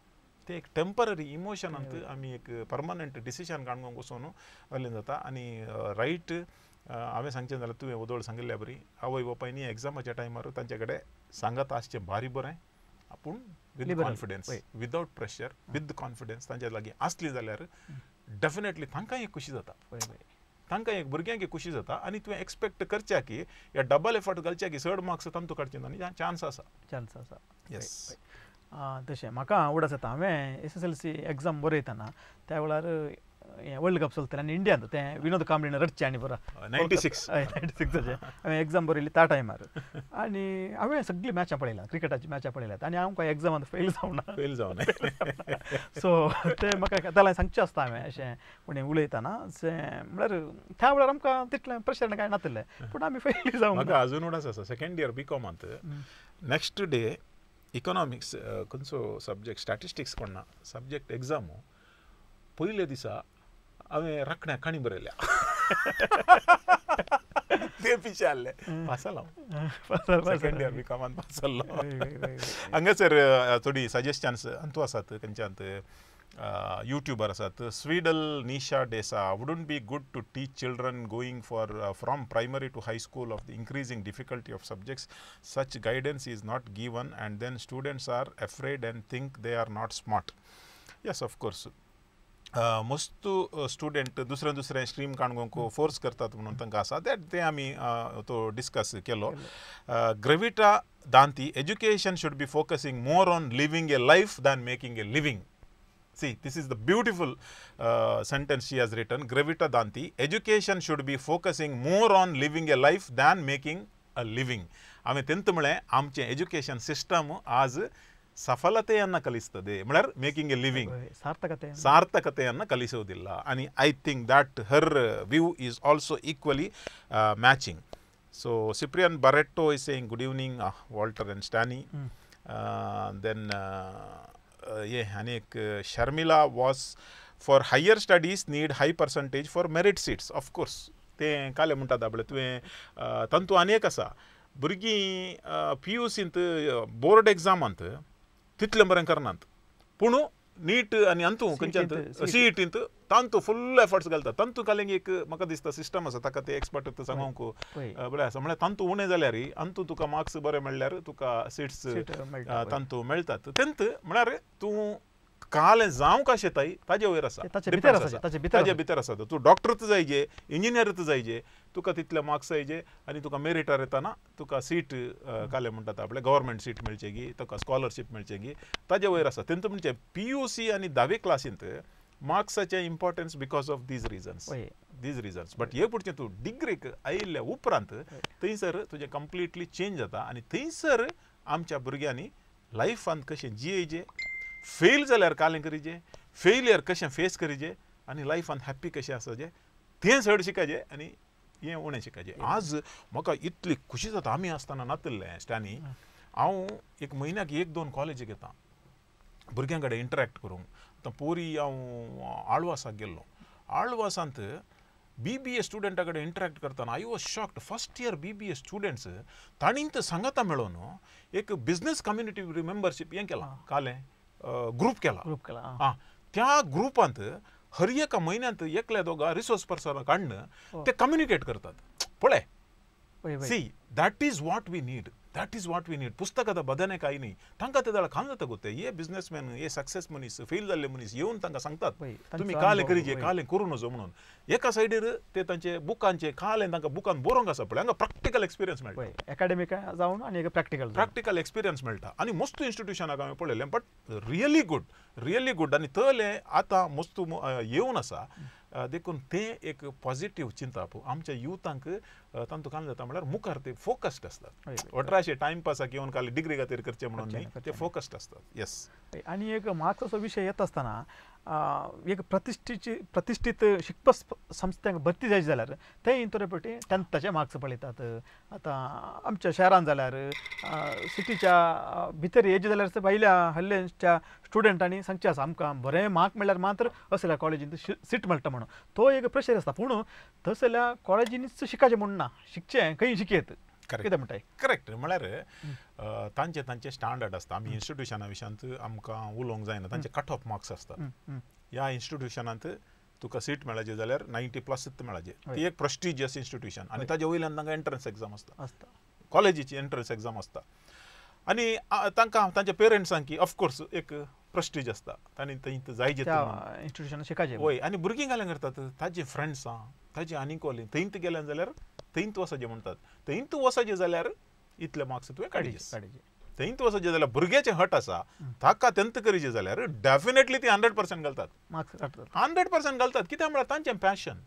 ते एक टेंपररी इमोशनांत आमी एक परमनंट डिसिजन काडूंक वचून वयल्यान जाता. आनी रायट हांवें सांगचें जाल्यार तुवें ओदोळ सांगिल्ल्या बरी आवय बापायनी एग्जामाच्या टायमार तांचे कडेन सांगात आसचें भारी बरें पूण with confidence without pressure with confidence तांचे लागीं आसली जाल्यार डेफिनेटली तांकां एक खुशी जाता तांकां एक भुरग्यांक एक खुशी जाता. आनी तुवें एक्सपेक्ट करच्या की ह्या डबल एफर्ट घालच्या की चड मार्क्स तांतू काडचे ना आनी चान्स आसा चान्स आसा. येस तशें म्हाका उडास जाता हांवें SSLC exam बरयतना त्या वेळार हें वर्ल्ड कप चलतालें आनी इंडियांत तें विनोद कांबळीन रडचें आनी बरो 96 96 हांवें एग्जाम बरयली त्या टायमार आनी हांवें सगळीं मॅचां पळयल्या क्रिकेटाची मॅचां पळयल्यात आनी हांव कांय एग्जामान फेल जावना फेल जावना सो तें म्हाका त्याला सांगचें आसता हांवें अशें कोणी उलयतना म्हळ्यार त्या वेळार आमकां तितलें प्रेशर कांय नाशिल्लें पूण आमी फेल जावंक. म्हाका अजून उडास आसा सेकेंड इयर बी कॉमांत नेक्स्ट डे इकॉनॉमिक्स खंयचो सब्जेक्ट स्टॅटिस्टिक्स कोण ना सब्जेक्ट एग्जाम पयले दिसा हांवें राखण्या काणी बरयल्या ते पिशे आहले पास जालो सेकेंड इयर बी कॉमान पास जाल्लो. हांगासर थोडी सजेशन्स अंतू आसात खंयच्यांत यूट्यूबर आसात स्वीडल Nisha D'Sa wouldn't be good to teach children going for from primary to high school of the increasing difficulty of subjects such guidance is not given and then students are afraid and think they are not smart. Yes of course मस्तू student दुसरे दुसरे स्ट्रीम काडूंक फोर्स करतात म्हणून तांकां आसा तें आमी तो डिस्कस केलो. Gravita Danti education should be focusing more on living a life than making a living. See, this is the beautiful sentence she has written. Gravita Danti, education should be focusing more on living a life than making a living. आमी तेंत म्हळें आमचें एज्युकेशन सिस्टम आज ಸಫಲತೆಯನ್ನು ಕಲಿಸ್ತದೆ म्हळ्यार ಮೇಕಿಂಗ್ ಎ ಲಿವಿಂಗ್ ಸಾರ್ಥಕತೆಯನ್ನು ಕಲಿಸುವುದಿಲ್ಲ. ಆನಿ I think that her view is also equally matching. So Cyprian Barreto is saying good evening Walter and Stany. Then ये अनेक Sharmila was for higher studies need high percentage for merit seats. Of course तें कालें म्हणटात आपलें तुवें तांतू आनी एक आसा भुरगीं PUCंत बोर्ड एग्जामांत तितलें बरें करनात पूण नीट आनी अंतू खंयच्यांत CETंत तांतू फुल एफर्ट्स घालतात. तांतू कालें एक म्हाका दिसता सिस्टम आसा ताका ते एक्सपर्ट सांगूंक बरें आसा म्हळ्यार तांतू उणें जाल्यार अंतू तुका मार्क्स बरे मेळ्ळ्यार तुका सिट्स तांतू मेळटात. तेंत म्हळ्यार तूं कालें जावंक आशेताय ताजे वयर आसा ताजे भितर आसा. तूं डॉक्टर जायजे इंजिनियर जायजे तुका तितले मार्क्स जायजे आनी तुका मेरिटार येताना तुका सीट कालें म्हणटात आपलें गव्हर्मेंट सीट मेळचेगी तुका स्कॉलरशीप मेळचेगी ताजे वयर आसा. तेंत म्हणजे PUC आनी धावे क्लासींत मार्क्साचें importance because of these reasons these reasons. But हे पुढचें तूं डिग्रीक आयिल्ल्या उपरांत थंयसर तुजें कंप्लिटली चेंज जाता आनी थंयसर आमच्या भुरग्यांनी लायफांत कशें जियेजे फेल जाल्यार कालें करीजे फेलियर कशें फेस करीजे आनी लायफांत हॅप्पी कशें आसचें तें चड शिकायचें आनी हें उणें शिकायचें. आज म्हाका इतली खुशी जाता आमी आसतना नातिल्लें स्टॅनी हांव एक म्हयन्याक 1-2 कॉलेजीक येता भुरग्यां कडेन इंटरेक्ट करूंक. आतां पोरी हांव आळवासाक गेल्लो आळवासांत BBA स्टुडंटा कडेन इंटरेक्ट करतना I was shocked. First year BBA students तांणी सांगाता मेळोन एक बिजनेस कम्युनिटी मेंबरशीप हें केलां कालें ग्रुप केला आं त्या ग्रुपांत हर एका म्हयन्यांत एकल्या दोगा रिसोर्स पर्सनाक काडून ते कम्युनिकेट करतात पळय. See that is what we need. That is what we need. पुस्तकां बदनेकाय न्ही, तांकां ते जाल्यार खान जाता गोते हे बिजनेसमॅन, हे सक्सेस मनीस, फेल जाल्ले मनीस येवन तांकां सांगतात तुमी कालें करीजे, कालें करूं नजो म्हणून. एका सायडीर ते तांचे बुकांचे कालें तांकां बुकान बरोवंक आसा पळय, हांगा प्रॅक्टिकल एक्सपिरियन्स मेळटा, एकाडेमीक जावन आनी प्रॅक्टिकल प्रॅक्टिकल एक्सपिरियन्स मेळटा. आनी मस्त इन्स्टिट्युशनाक हांवें पळयलें, but really good, really good. आनी तले आतां मस्त येवन आसा, देखून तें एक पॉझिटीव चिंतप आमच्या युथांक तांतूं काम जाता म्हळ्यार मुखार ते फोकस्ड आसतात. 18 टायमपासाक येवन खाली डिग्री खातीर करचें म्हणून न्ही, ते फोकस्ड आसतात. येस. आनी एक मार्क्साचो विशय येता आसतना एक प्रतिश्ठीत शिकपा संस्थांक भरती जायची जाल्यार ते थोडे पटी टेंथाचे मार्क्स पळयतात. आतां आमच्या शहरान जाल्यार सिटीच्या भितर येजे जाल्यार भायल्या हल्लेच्या स्टुडंटांनी सांगचें आसा आमकां बरें मार्क मेळ्ळ्यार मात्र असल्या कॉलेजींत सीट मेळटा म्हणून तो एक प्रेशर आसता. पूण तसल्या कॉलेजींनीच शिकाचें म्हूण ना, शिकचें खंय शिकयत कितें म्हणटाय. करेक्ट. म्हळ्यार तांचे तांचे स्टँडर्ड आसता. आमी इन्स्टिट्युशना विशयांत आमकां उलोवंक जायना, तांचे कट ऑफ मार्क्स आसतात. ह्या इन्स्टिट्युशनांत तुका सीट मेळाचे जाल्यार 90 प्लस मेळाचे, ती एक प्रेस्टिजियस इन्स्टिट्युशन. आनी ताजे वयल्यान तांकां एंट्रन्स एग्जाम आसता, कॉलेजीची एंट्रन्स एग्जाम आसता. आनी तांकां तांच्या पेरंट्सांक ऑफकोर्स एक प्रेस्टीज आसता, तांणी थंय जायजे इन्स्टिट्युशन शिकाचें. वय. आनी भुरगीं घालें करतात ताजे फ्रेंड्सां ताजे आनीक कोली थंयत गेल्यान जाल्यार थंयत वचचें म्हणटात, थंयत वचचें जाल्यार इतले मार्क्स तुवें काडचे, थंयत वचचें जाल्यार भुरग्याचें हट आसा ताका तेंत करीचें जाल्यार डेफिनेटली ती 100% घालतात, 100% घालतात. कित्याक म्हळ्यार तांचें पॅशन.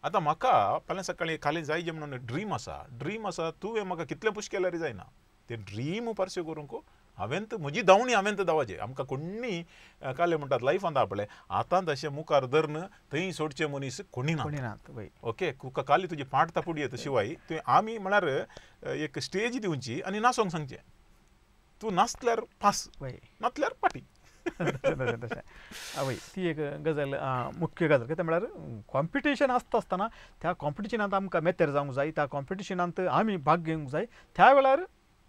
आतां म्हाका फाल्यां सकाळीं खाली जायजें म्हणून ड्रीम आसा, ड्रीम आसा, तुवें म्हाका कितलें पुश केल्यार जायना, तें ड्रीम पर्स्यू करूंक हांवें म्हजी धांवणी हांवें धांवाची. आमकां कोणी काले म्हणटात लायफांत आपले आतां तशें मुखार धरून थंय सोडचे मनीस कोणी ना. ओके, तुका काली तुजी पाट तापुडी येता शिवाय तुवें आमी म्हळ्यार एक स्टेज दिवची आनी नाचोंक सांगचें, तूं नाचल्यार पास, नाचल्यार पाटी. तशें तशें हय, ती एक गजाल मुख्य गजाल. कितें म्हळ्यार कॉम्पिटिशन आसता आसतना त्या कॉम्पिटिशनांत आमकां मेतेर जावंक जाय, त्या कॉम्पिटिशनांत आमी भाग घेवंक जाय, त्या वेळार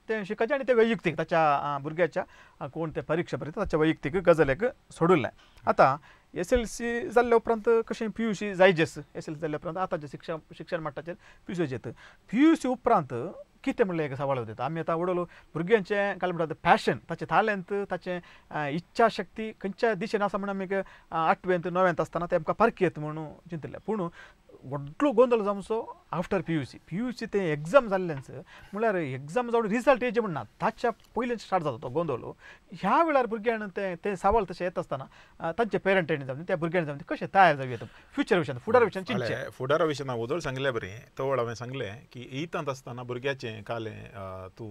तें शिकाचें आनी तें वैयक्तीक ताच्या भुरग्याच्या कोण ते परिक्षा बरयता ताच्या वैयक्तीक गजालेक सोडिल्लें. आतां SLC जाल्ल्या उपरांत कशें PUC जायजेच, SLC जाल्ल्या उपरांत आतांचें शिक्षण मट्टाचेर PUC येता. PUC उपरांत कितें म्हणलें एक सवाल येता. आमी आतां व्हडलो भुरग्यांचें काय म्हणटात पॅशन, ताचें तालेंत, ताचें इच्छा शक्ती खंयच्या दिशेन आसा म्हण आमी 8वेंत 9वेंत आसतना तें आमकां पारखी येता म्हणून चिंतलें. पूण व्हडलो गोंदळ जावचो आफ्टर PUC. PUC तें एग्जाम जाल्लेंच म्हळ्यार एग्जाम जावन रिजल्ट येयचे म्हण ना, ताच्या पयलीं स्टार्ट जाता तो गोंदळ. ह्या वेळार भुरग्यांक तें तें सवाल तशें येता आसतना तांचे पेरंटांनी जावन त्या भुरग्यांनी जावन कशें तयार जावं येता फ्युचर विशयान, फुडार विशयान चिंतचें. फुडारा विशयान हांव वदळ सांगल्या बरें, तवळ हांवें सांगलें की येतात आसतना भुरग्याचें कालें तूं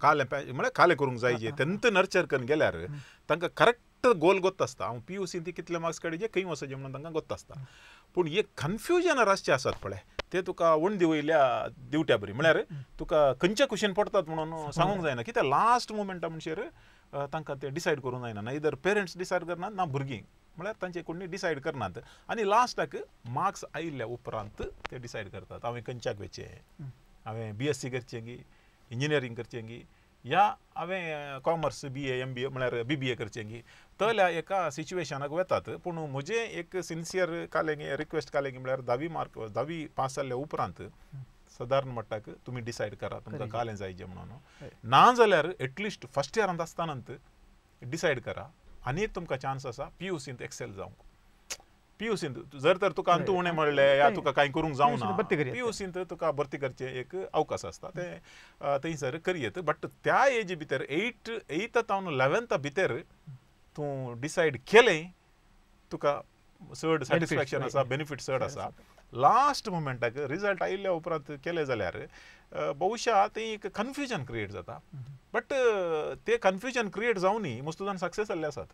कालें म्हळ्यार कालें करूंक जायजें, तेंत नर्चर करून गेल्यार तांकां करेक्ट गोल गोत्त आसता. हांव PUC ती कितले मार्क्स काडीचे खंय वचचें म्हणून तांकां गोत्त आसता. पूण एक कन्फ्युजन आसचे आसात पळय ते तुका वणदी वयल्या दिवट्या बरी, म्हळ्यार तुका खंयच्या कुशीन पडटात म्हणून सांगूंक जायना. कित्याक लास्ट मुमेंटा म्हणशेर तांकां ते डिसायड करूंक जायना, ना इधर पेरंट्स डिसायड करनात ना भुरगीं, म्हळ्यार तांचे कोणी डिसायड करनात. आनी लास्टाक मार्क्स आयिल्ल्या उपरांत ते डिसायड करतात हांवें खंयच्याक वचचें, हांवें BSc करचें की इंजिनियरींग करचें की या हांवें कॉमर्स BA MBA म्हळ्यार BBA करचें की तल्या एका सिच्युएशनाक वतात. पूण म्हजें एक सिन्सियर कालें रिक्वेस्ट कालें की म्हळ्यार 10वी मार्क 10वी पास जाल्ल्या उपरांत सादारण मट्टाक तुमी डिसायड करा तुमकां कालें जायजें म्हणून, ना जाल्यार एटलिस्ट फर्स्ट इयरांत आसतनात डिसायड करा. आनी एक तुमकां चान्स आसा PUCंत एक्सेल जावंक. PUCंत जर तर तुका अंतू उणें म्हणलें या तुका कांय करूंक जावना, PUCंत तुका भरती करचें एक अवकाश आसता, तें थंयसर करयेत. बट त्या एजी भितर 8th तावन 11th भितर तूं डिसायड केलें तुका चड सॅटिस्फॅक्शन आसा, बेनिफीट चड आसा. लास्ट मुमेंटाक रिजल्ट आयिल्ल्या उपरांत केलें जाल्यार बहुशा तें एक कन्फ्युजन क्रिएट जाता. बट ते कन्फ्युजन क्रिएट जावनूय मस्त जाण सक्सेस जाल्ले आसात,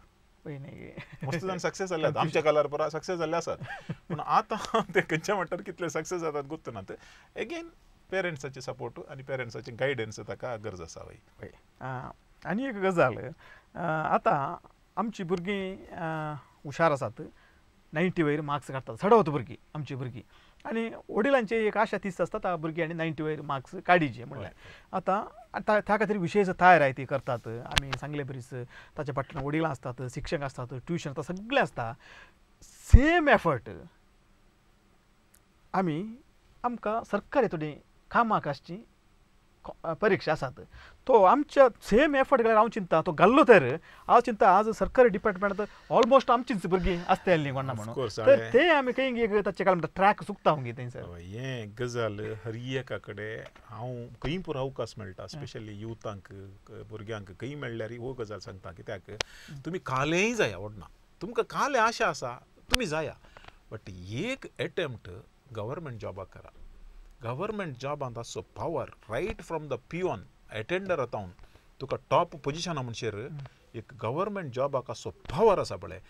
मस्त जाण सक्सेस जाल्ले आसात, आमच्या कालार परा सक्सेस जाल्ले आसात. पूण आतां ते खंयच्या म्हणटार कितले सक्सेस जातात गोत्त ना. एगेन पेरंट्साचे सपोर्ट आनी पेरंट्साचे गायडन्स ताका गरज आसा. वय. आनी एक गजाल, आतां आमची भुरगीं हुशार आसात, 90 वयर मार्क्स काडटात चडवत भुरगीं आमची भुरगीं, आनी वडिलांची एक आशा तीच आसता त्या भुरग्यांनी 90 वयर मार्क्स काडीचे म्हणल्यार. आतां त्या खातीर विशय तयार ती करतात, आमी सांगले बरीच ताच्या फाटल्यान वडिलां आसतात, शिक्षक आसतात, ट्युशन आसता, सगळें आसता. सेम एफर्ट आमी आमकां सरकारी थोडीं कामाक आसचीं परीक्षा आसात तो आमच्या सेम एफर्ट घाल्यार हांव चिंता तो घाल्लो तर हांव चिंता आज सरकारी डिपार्टमेंटांत ऑलमोस्ट आमचीच भुरगीं आसतली कोणा म्हणून तर ते आमी खंय एक ताचे काल म्हणटा ट्रॅक चुकता मुगे थंयसर. हें गजाल हर एका कडेन हांव खंय पुरो अवकाश मेळटा स्पेशली युथांक भुरग्यांक खंय मेळ्ळ्यार हो गजाल सांगता कित्याक तुमी कालेय जाया व्हडना तुमकां काले आशा आसा तुमी जाया बट एक एटेम्प्ट गव्हर्मेंट जॉबाक करा. गव्हर्मेंट जॉबांत आसचो power right from the peon attender आतां तुका टॉप पोजिशना म्हणशेर एक गव्हर्मेंट जॉबाक आसचो पावर आसा पळय.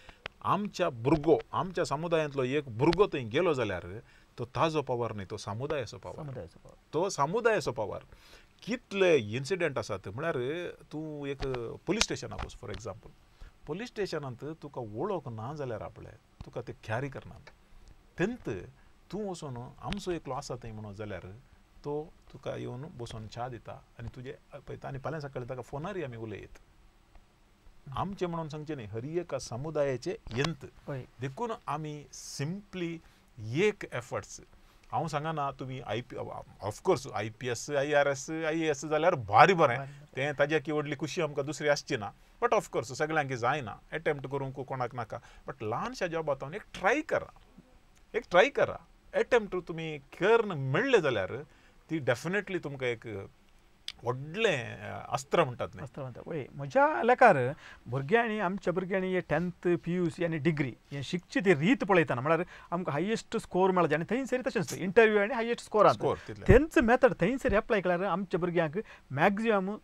आमच्या भुरगो आमच्या समुदायांतलो एक भुरगो थंय गेलो जाल्यार तो ताजो पावर न्हय तो समुदायाचो पावर तो समुदायाचो पावर. कितले इन्सिडंट आसात म्हळ्यार तूं एक पुलीस स्टेशनाक वच फॉर एग्जाम्पल पुलीस स्टेशनांत तुका वळख ना जाल्यार आपले तुका ते कॅरी करना तेंत तूं वचून आमचो एकलो आसा थंय म्हणून जाल्यार तो तुका येवन बसून च्या दिता आनी तुजे पळयता आनी फाल्यां सकाळीं ताका फोनारय आमी उलयत आमचें म्हणून सांगचें न्ही हर एका समुदायाचें यंत. देखून आमी सिंपली एक एफर्ट्स हांव सांगना तुमी I P of course I P S I R S I A S जाल्यार भारी बरें तें ताज्या व्हडली खुशी आमकां दुसरी आसची ना बट ऑफकोर्स सगळ्यांक जायना एटेम्प्ट करूंक कोणाक नाका बट ल्हानशा जॉबांत एक ट्राय करा एक ट्राय करा एटेम्प्ट तुमी करून मेळ्ळे जाल्यार ती डेफिनेटली तुमकां एक व्हडलें अस्त्र म्हणटात न्ही. अस्त्र म्हणटा वय म्हज्या लेखार भुरग्यांनी आमच्या भुरग्यांनी हे 10th PUC आनी डिग्री हें शिकची ती रीत पळयतना म्हळ्यार आमकां हायेस्ट स्कोर मेळटा आनी थंयसर तशेंच इंटरव्यू आनी हायेस्ट स्कोर तेंच मेथड थंयसर एप्लाय केल्यार आमच्या भुरग्यांक मॅक्झिमम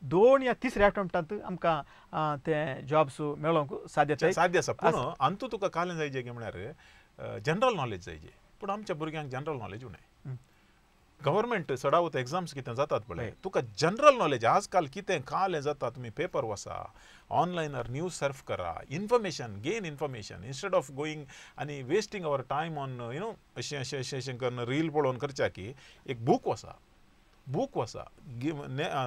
2 या 3 अटेम्प्टांत आमकां ते जॉब्स मेळोवंक साध्य साध्य आसा. पूण अंतू तुका कालें जायजे की म्हळ्यार जनरल नॉलेज जायजे पूण आमच्या भुरग्यांक जनरल नॉलेज उणें. गव्हर्मेंट चडावत एग्जाम्स कितें जातात पळय तुका जनरल नॉलेज आजकाल कितें कालें जाता तुमी पेपर वसा ऑनलायनार न्यूज सर्फ करा information gain information instead of going आनी wasting our time on you know अशें अशें अशें अशें करून रील पळोवन करच्या की एक बूक वसा बूक वसा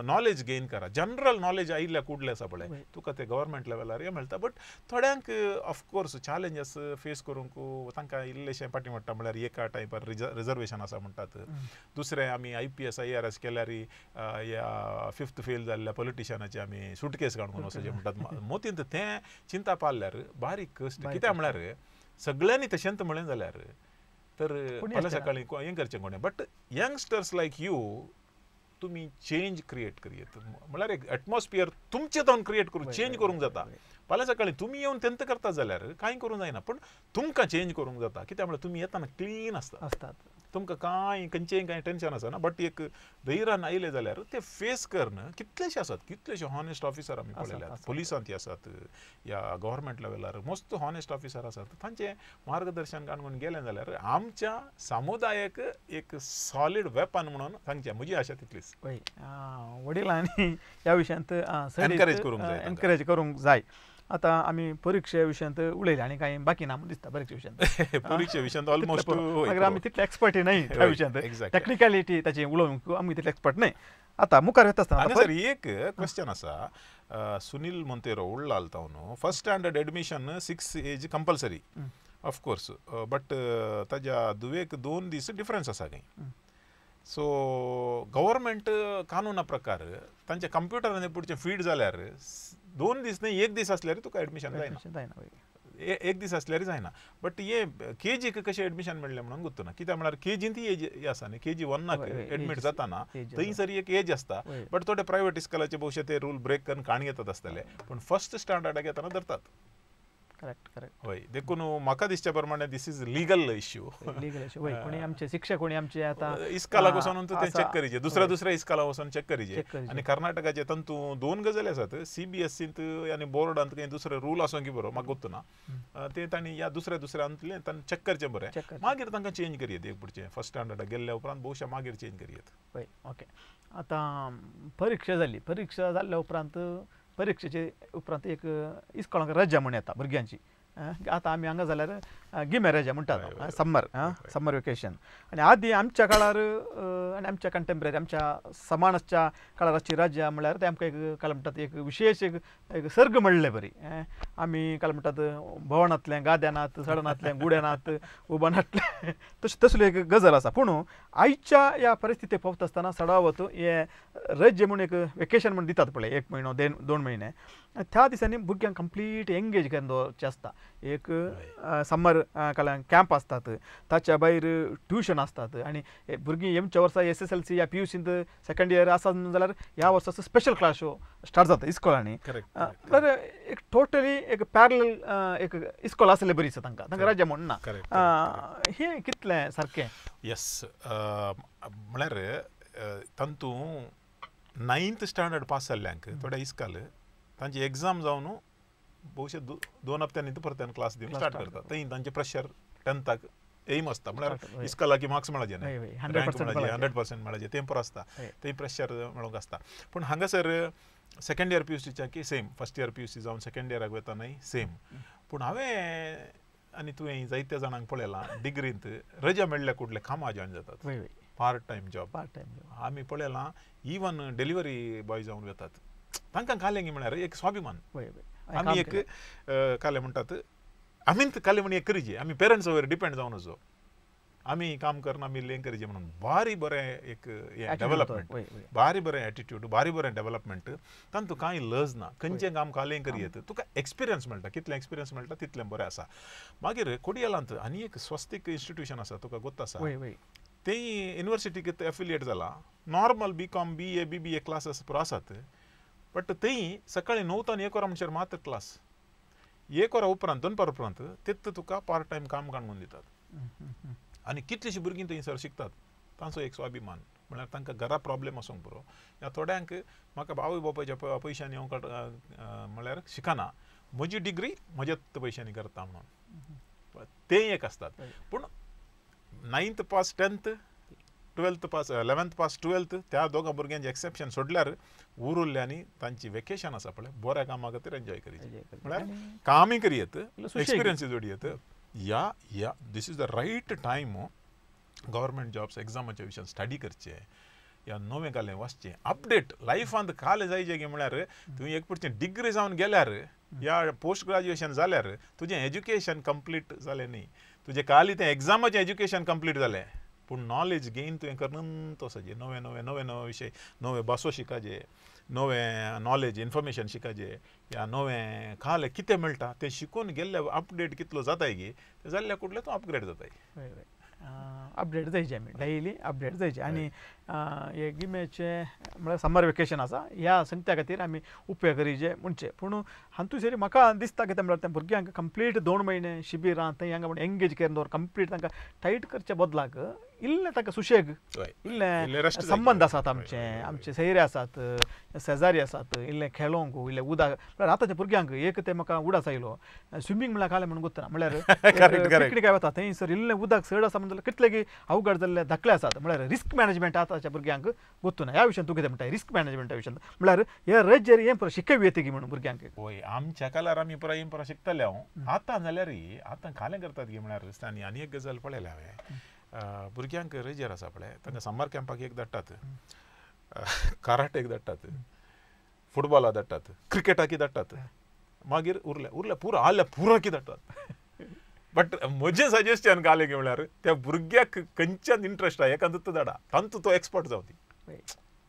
नॉलेज गेन करा जनरल नॉलेज आयिल्ल्या कुडले आसा पळय तुका ते गव्हर्मेंट लेवलार हें मेळटा. बट थोड्यांक ऑफकोर्स चॅलेंजीस फेस करूंक तांकां इल्लेशें फाटीं पडटा म्हळ्यार एका टायपार रिजर्वेशन आसा म्हणटात दुसरें आमी I P S I R S केल्यार ह्या 5th fail जाल्ल्या पॉलिटिशनाचे आमी सुटकेस काडून वचचें म्हणटात. मोतींत तें चिंता पारल्यार बारीक कश्ट कित्याक म्हळ्यार सगळ्यांनी तशेंच म्हणलें जाल्यार तर फाल्यां सकाळीं हें करचें कोणें बट यंगस्टर्स लायक you तुमी चेंज क्रिएट करयेत म्हळ्यार एक एटमॉस्फियर तुमचें जावन क्रिएट करूं चेंज करूंक जाता. फाल्यां सकाळीं तुमी येवन तेंत करता जाल्यार कांय करूंक जायना पूण तुमकां चेंज करूंक जाता कित्याक म्हळ्यार तुमी येतना क्लीन आसता आसतात तुमकां कांय खंयचेंय कांय टेंशन आसना बट एक धैर्यान आयलें जाल्यार ते फेस करून कितलेशे आसात कितलेशे हॉनेस्ट ऑफिसर आमी पळयल्यात पुलिसांत आसात या गव्हर्मेंट लेवलार मस्त हॉनेस्ट ऑफिसर आसात तांचें मार्गदर्शन काडून गेलें जाल्यार आमच्या समुदायाक एक सॉलीड वेपन म्हणून सांगचें म्हजी आशा तितलीच. वय वडिलांनी ह्या विशयांत एनकरेज करूंक जाय एनकरेज करूंक जाय. आतां आमी परिक्षे विशयांत उलयले आनी कांय बाकी ना म्हूण दिसता परिक्षे विशयांत परिक्षे विशयांत ऑलमोस्ट मागीर आमी तितले एक्सपर्ट न्हय त्या विशयांत टॅक्निकलिटी ताची उलोवंक आमी तितले एक्सपर्ट न्हय. आतां मुखार वता आसतना सर एक क्वेश्चन आसा Sunil Monteiro Ullal तावन first standard admission 6 age compulsory of course but ताज्या दुवेक 2 दीस डिफरन्स आसा खंय सो गव्हर्मेंट कानूना प्रकार तांच्या कंप्युटरान पुढचें फीड जाल्यार 2 दीस न्हय 1 दीस आसल्यार तुका एडमिशन जायना एक दीस आसल्यार जायना बट हे केजीक कशें एडमिशन मेळ्ळें म्हणून गुत्तू ना कित्याक म्हळ्यार केजीन ती एज आसा न्ही केजी 1 एडमीट जाताना थंयसर एक एज आसता बट थोडे प्रायवेट इस्कॉलाचे भोवशे ते रूल ब्रेक करून काण घेतात आसतले पूण फर्स्ट स्टँडर्डाक येतना धरतात. करेक्ट करेक्ट हय देखून म्हाका दिसच्या प्रमाणे this is legal issue legal issue वय कोणी आमचे शिक्षक कोणी आमचे आतां इस्कॉलाक वचून ते चॅक करीचे दुसऱ्या दुसऱ्या इस्कॉलाक वचून चॅक करीचे. आनी कर्नाटकाचे तंतू 2 गजाली आसात CBSEंत आनी बोर्डांत खंय दुसरे रूल आसूं की बरो म्हाका गोत्तू ना ते तांणी ह्या दुसऱ्या दुसऱ्यांतलें तांणी चॅक करचें बरें मागीर तांकां चेंज करयेत एक पुढचें फर्स्ट स्टँडर्डाक गेल्ल्या उपरांत बहुशा मागीर चेंज करयेत. वय ओके आतां परिक्षा जाली परिक्षा जाल्ल्या उपरांत परिक्षेचे उपरांत एक इस्कॉलांक रजा म्हण येता भुरग्यांची आतां आमी हांगा जाल्यार गिमे रजा म्हणटात, समर समर वेकेशन. आनी आदी आमच्या काळार आनी आमच्या कंटेम्पररी आमच्या समानाच्या काळार आसची रजा म्हळ्यार ते आमकां एक काल म्हणटात एक विशेश एक एक सर्ग म्हणले बरी. आमी काल म्हणटात भवनांतलें गाद्यानात सडनांतलें गुड्यानात उबनांतलें तशें तसली एक गजाल आसा. पूण आयच्या ह्या परिस्थिती पावता आसतना सडावत हे रजे म्हूण एक वेकेशन म्हूण दितात पळय, 1 म्हयनो 2 म्हयने, त्या दिसांनी भुरग्यांक कंप्लीट एंगेज करून दवरचें आसता. एक समर कॅम्प आसतात, ताच्या भायर ट्युशन आसतात आनी भुरगीं एमच्या वर्सा SSLC या PUCंत सेकंड इयर आसा जाल्यार ह्या वर्साचो स्पेशल क्लास स्टार्ट जाता इस्कोलांनी. म्हळ्यार एक टोटली एक पॅरल एक इस्कोल आसलें बरी दिसता तांकां, तांकां रजा म्हूण ना. हें कितलें सारकें? येस, म्हळ्यार तातूंत 9th standard pass जाल्ल्यांक थोड्या इस्काल तांची एग्जाम जावन बहुशे 2 हप्त्यांनी परत्यान क्लास दिवन स्टार्ट करता. थंय तांचे प्रेशर 10थाक एम आसता, म्हळ्यार इस्कॉलाक मार्क्स मेळचे न्हय, 100% मेळचे तें पुरो आसता, थंय प्रेशर मेळोंक आसता. पूण हांगासर सेकंड इयर PUCच्या की सेम फर्स्ट इयर PUC जावन सेकंड इयराक वता न्हय सेम. पूण हांवें आनी तुवें जायत्या जाणांक पळयलां डिग्रींत रजा मेळ्ळ्या कुडले कामां जॉयन जातात, पार्ट टायम जॉब. आमी पळयलां इवन डिलिव्हरी बॉय जावन वतात, तांकां कालें म्हळ्यार एक स्वाभिमान. आमी एक काले म्हणटात आमी काले म्हण एक करीजे, आमी पेरंट्स वयर डिपेंड जावन वचो, आमी काम करना आमी लें करीजे म्हणून भारी बरें एक हें डेवलपमेंट, भारी बरें एटिट्यूड, भारी बरें डेवलपमेंट. तातूंत कांय लज ना, खंयचें काम कालें करयेत तुका एक्सपिरियन्स मेळटा, कितलें एक्सपिरियन्स मेळटा तितलें बरें आसा. मागीर कोडियलांत आनी एक स्वस्तीक इन्स्टिट्यूशन आसा, तुका गोत आसा, तें युनिवर्सिटीक एफिलिएट जाला. Normal BCom BA BBA classes पुरो आसात, बट थंय सकाळी 9 तान 1 वरां म्हणसर मात्र क्लास, 1 वरां उपरांत दनपार उपरांत तेत तुका पार्ट टायम काम काडून दितात. आनी कितलीशीं भुरगीं थंयसर शिकतात, तांचो एक स्वाभिमान म्हळ्यार तांकां घरा प्रॉब्लेम आसूंक पुरो. ह्या थोड्यांक म्हाका आवय बापायच्या पयशांनी हांव म्हळ्यार शिकना, म्हजी डिग्री म्हज्याच पयशांनी करता म्हणून तें एक आसतात. पूण 9th pass 10th 12th pass 11th pass 12th त्या दोगां भुरग्यांचे एक्सेप्शन सोडल्यार उरुल्ल्यांनी तांची वेकेशन आसा पळय बऱ्या कामा खातीर एन्जॉय करीत, म्हळ्यार कामय करयेत, एक्सपिरियन्स जोडयेत. या या this is the right time government jobs एग्जामाच्या विशयान स्टडी करचें या नवें कालें वाचचें, अपडेट लायफांत कालें जायचें की म्हळ्यार तुवें एक पुरचें डिग्री जावन गेल्यार या पोस्ट ग्रेज्युएशन जाल्यार तुजें एज्युकेशन कंप्लीट जालें न्ही, तुजें काली तें एग्जामाचें एज्युकेशन कंप्लीट जालें, पूण नॉलेज गेन तुवें करून तसोजें नवे नवे नवे नवे विशय, नवे भासो शिकाजे, नवें नॉलेज इन्फॉर्मेशन शिकाजे या नवें खालें कितें मेळटा तें शिकून गेल्ले अपडेट कितलो जाताय गी तें जाल्ल्या कुडलें तूं अपग्रेड जाताय. अपडेट जायचे आमी डेली अपडेट जायचे. आनी हे गिमेचे म्हळ्यार समर वेकेशन आसा ह्या संगत्या खातीर आमी उपयोग करीजे म्हणचे. पूण हातूंत सरी म्हाका दिसता कितें म्हळ्यार त्या भुरग्यांक कंप्लीट 2 म्हयने शिबिरां थंय हांगा म्हण एंगेज करून दवर, कंप्लीट तांकां टायट करचे बदलाक इल्लें तांकां सुशेग, इल्लें संबंद आसात आमचे, आमचे सैरे आसात, शेजारी आसात, इल्लें खेळोंक, इल्लें उदक. म्हळ्यार आतांच्या भुरग्यांक एक तें म्हाका उडास आयलो स्विमींग म्हळ्यार कालें म्हणून गोत्तना, म्हळ्यार पिकनिकाक वता थंयसर इल्लें उदक चड आसा म्हणून कितले की अवघड जाल्ले धाकले आसात. म्हळ्यार रिस्क मॅनेजमेंट आतांच्या भुरग्यांक गोत्तना. ह्या विशयान तूं कितें म्हणटा रिस्क मॅनेजमेंटा विशयान? म्हळ्यार हे रजेर हें पुरो शिकय येता की म्हणून भुरग्यांक. हय, आमच्या काळार आमी पुरो हें पुरो शिकताले. हांव आतां जाल्यार आतां कालें करतात की म्हळ्यार आनी आनी एक गजाल पळयल्या हांवें, भुरग्यांक रजेर आसा पळय तांकां समर कॅम्पाक एक धाडटात, कराटेक धाडटात, फुटबॉला धाडटात, क्रिकेटाक धाडटात, मागीर उरले उरले पुरो आहले पुराकी धाडटात. बट म्हजें सजेशन कालें की म्हळ्यार त्या भुरग्याक खंयच्यान इंट्रस्ट आहा एकांत धाडा, तांतू तो एक्सपर्ट जावं दी,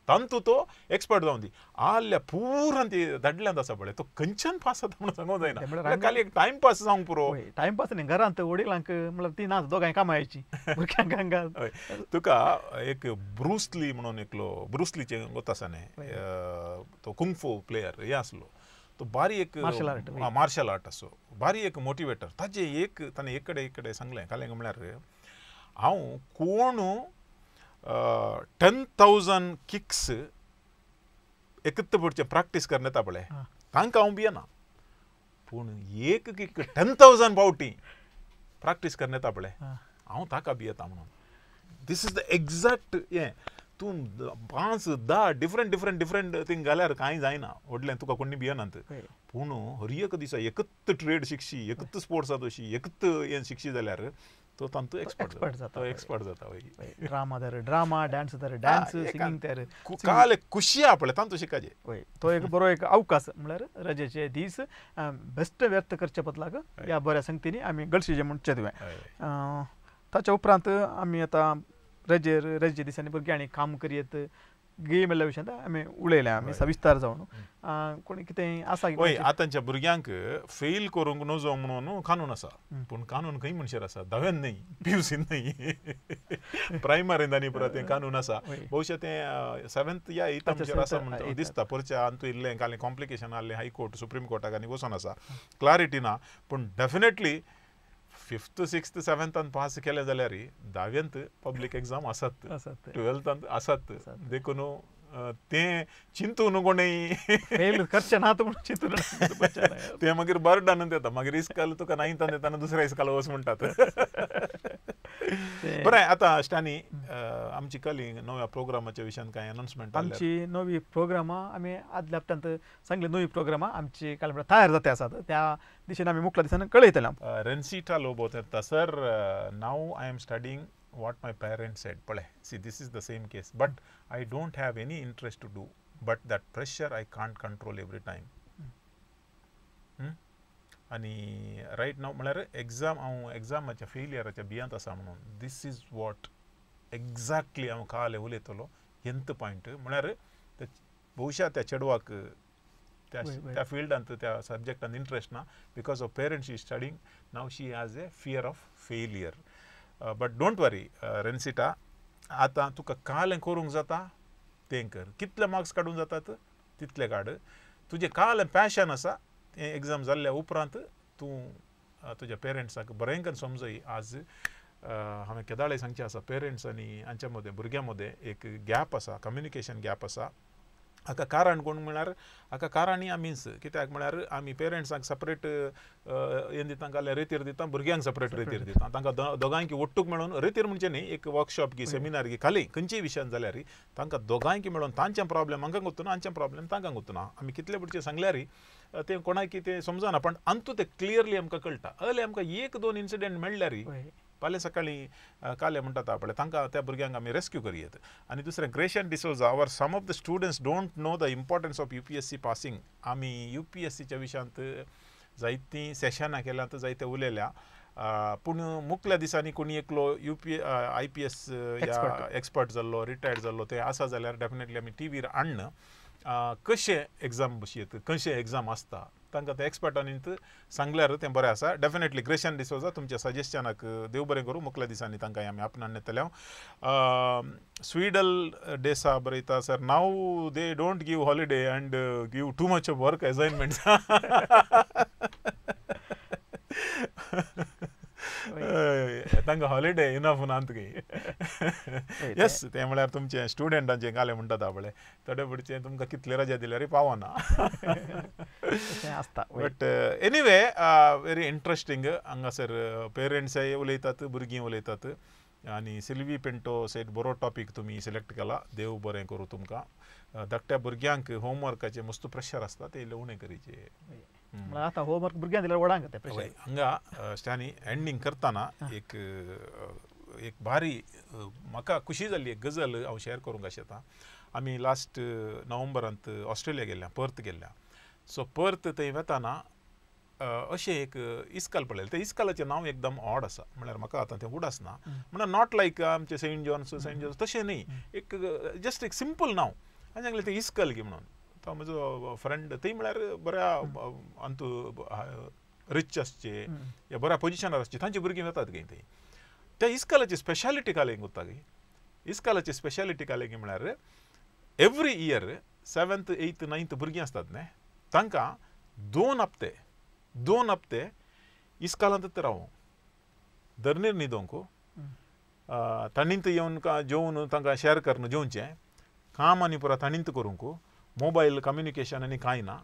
तांतू तो एक्सपर्ट जावं दी. आहल्या पुरान ती धाडल्यांत आसा पळय तो खंयच्यान पास जाता म्हणून सांगूंक जायना, खाली एक टायमपास जावंक पुरो. टायमपास न्ही, घरांत वडिलांक म्हळ्यार ती ना दोगांय कामां यायची भुरग्यांक हांगा. तुका एक ब्रुसली म्हणून एकलो, ब्रुसलीचें गोत आसा न्ही, तो कुंगफू प्लेयर हे आसलो, तो बारी एक मार्शल आर्ट आसो, बारी एक मोटिवेटर. ताजे एक ताणें एक कडेन एक कडेन सांगलें कालें म्हळ्यार हांव कोण 10,000 किक्स एकत्र पडचें प्रॅक्टीस करून येता पळय तांकां हांव भियेना, पूण एक किक 10,000 फावटी प्रॅक्टीस करून येता पळय हांव ताका भियेता म्हणून. This is the exact हें. तूं 5 10 डिफरंट डिफरंट डिफरंट थिंग घाल्यार कांय जायना व्हडलें तुका कोणी भियनात. पूण हर एक दिसा एकच ट्रेड शिकशी, एकच स्पोर्ट्सांत वशी, एकच हें शिकशी जाल्यार तो तांतू एक्सपर्ट जाता, तो एक्सपर्ट जाता. ड्रामा तर ड्रामा, डान्स तर डान्स, सिंगींग तर काल खुशी आपले तांतू शिकाजे. वय तो एक बरो एक अवकाश म्हळ्यार रजेचे दीस बेस्ट व्यर्थ करचे बदलाक ह्या बऱ्या संगतींनी आमी गळशीचे म्हूण चिंतुया. ताच्या उपरांत आमी आतां रजेर रजे दिसांनी भुरग्यांनी काम करयत गेम मेल्ल्या विशयांत आमी उलयले, आमी सविस्तार जावन कोणी कितें आसा. वय आतांच्या भुरग्यांक फेल करूंक नजो म्हणून कानून आसा, पूण कानून खंय म्हणशेर आसा, धाव्यान न्हय, पीयूसीन न्हय, प्रायमरीन आनी पुरो तें कानून आसा. भोवशा तें 7th या 8th म्हणशेर आसा म्हणटा दिसता. परच्या अंतू इल्लें कालें कॉम्प्लिकेशन आहलें, हायकोर्ट सुप्रीम कोर्टाक आनी वचोन आसा, क्लॅरिटी ना. पूण definitely 5th 6th 7th pass केलें जाल्यार धाव्यांत पब्लीक एग्जाम आसात, 12th आसात. देखून तें चिंतून कोणूय फेल करचें ना म्हणून चिंतून तें मागीर बर्डन येता, मागीर इस्काल तुका 9th येता दुसऱ्या इस्काल वच म्हणटात. बरें आतां स्टानी आमची कली नव्या प्रोग्रामाच्या विशयान कांय अनाउन्समेंट? आमची नवी प्रोग्रामां आमी आदल्या हप्त्यांत सांगले, नवी प्रोग्रामां आमची काल म्हळ्यार तयार जाता आसात, त्या दिशेन आमी मुखल्या दिसांनी कळयतले. रेन्सिटा लोबो येता, sir now I am studying what my parents said. पळय, see this is the same case, but I don't have any interest to do, but that pressure I can't control every time. आनी रायट नाव म्हळ्यार एग्जाम हांव एग्जामाच्या फेलियराच्या भियांत आसा म्हणून this is what exactly हांव काल उलयतलो हेंत पॉयंट म्हळ्यार भोवशा त्या चेडवाक त्या फिल्डांत त्या सब्जेक्टांत इंट्रस्ट ना, because of parents she studying now she has a fear of failure. But don't worry Rensita, आतां तुका काल करूंक जाता तें कर, कितले मार्क्स काडूंक जातात तितले काड, तुजें काल पॅशन आसा तें एग्जाम जाल्ल्या उपरांत तूं तुज्या पेरंट्साक बरें करून समजय. आज हांवें केदाळे सांगचें आसा, पेरंट्स आनी हांच्या मदें भुरग्यां मदें एक गॅप आसा, कम्युनिकेशन गॅप आसा. हाका कारण कोण म्हळ्यार हाका कारण आमीच, कित्याक म्हळ्यार आमी पेरंट्सांक सेपरेट हें दिता, जाल्यार रेतीर दिता, भुरग्यांक सेपरेट रेतीर दिता, तांकां दोगांयकी ಒಟ್ಟುಗ್ मेळून रेतीर म्हणचे न्ही एक वर्कशॉप की सेमिनार की खाली खंयचेय विशयान जाल्यार तांकां दोगांयकी मेळून तांचें प्रॉब्लेम हांकां गुत्तना, हांचें प्रॉब्लेम तांकां गुत्तना. आमी कितले पुडचे सांगल्यार तें कोणाकी तें समजना, पण अंतू तें क्लियरली आमकां कळटा. अले आमकां 1-2 इन्सिडेंट मेळ्ळ्यार फाल्यां सकाळीं काले म्हणटात पळय तांकां त्या भुरग्यांक आमी रेस्क्यू करयेत. आनी दुसरें Grecian D'Souza, our some of the students don't know the importance of UPSC passing. आमी UPSCच्या विशयांत जायतीं सेशनां केल्यांत, जायते उलयल्या, पूण मुखल्या दिसांनी कोणी एकलो IPS या एक्सपर्ट जाल्लो, रिटायर्ड जाल्लो ते आसा जाल्यार डेफिनेटली आमी टीव्हीर हाडन कशें एग्जाम बसयत, कशें एग्जाम आसता तांकां ते एक्सपर्टांनी सांगल्यार तें बरें आसा. डेफिनेटली ग्रेशन डिसोजा तुमच्या सजेशनाक देव बरें करूं, मुखल्या दिसांनी तांकां आमी आपणान येतले. स्वीडल डेसा बरयता, sir now they don't give holiday and give too much of work assignments. तांकां हॉलिडे इनफ ना तुगे. येस, तें म्हळ्यार तुमचें स्टुडंटांचें कालें म्हणटात पळय, थोडे पुडचें तुमकां कितले रजा दिल्यार पावना आसता. बट एनिवे व्हेरी इंट्रस्टींग, हांगासर पेरंट्सय उलयतात, भुरगीं उलयतात. आनी सिल्वी पिंटो सेट बरो टॉपीक तुमी सिलेक्ट केला, देव बरें करूं तुमकां. धाकट्या भुरग्यांक होमवर्काचें मस्त प्रेशर आसता, तें इल्लें उणें करीचें. आतां होमवर्क भुरग्यांक दिल्यार व्हडांक तें प्रेशर. हांगा स्टॅनी एंडींग करतना एक एक भारी म्हाका खुशी जाल्ली एक गजल हांव शेअर करूंक आशेता. आमी लास्ट नोव्हेंबरांत ऑस्ट्रेलिया गेल्ल्या, पर्थ गेल्ल्या. सो पर्थ थंय वतना अशें एक इस्काल पळयलें, तें इस्कालाचें नांव एकदम ऑड आसा, म्हळ्यार म्हाका आतां तें उडास ना, म्हळ्यार not लायक आमचें सेंट जॉन्स सेंट जॉन्स तशें न्ही, एक जस्ट एक सिंपल नांव. आनी सांगलें तें इस्कल गी म्हणून. तो म्हजो फ्रेंड थंय म्हळ्यार बऱ्या अंतू रिच आसचे या बऱ्या पोजिशनार आसचे तांची भुरगीं वतात गे थंय. त्या इस्कालाची स्पेशालिटी कालें उरता गे, इस्कालाची स्पेशालिटी कालें म्हळ्यार every year 7th 8th 9th भुरगीं आसतात न्ही, तांकां 2 हप्ते इस्कालांतच रावूं, धरणीर न्हिदोंक, ताणींत येवन जेवन तांकां शेअर करून जेवचें, काम आनी पुरा ताणींत करूंक, मोबायल कम्युनिकेशन आनी कांय ना,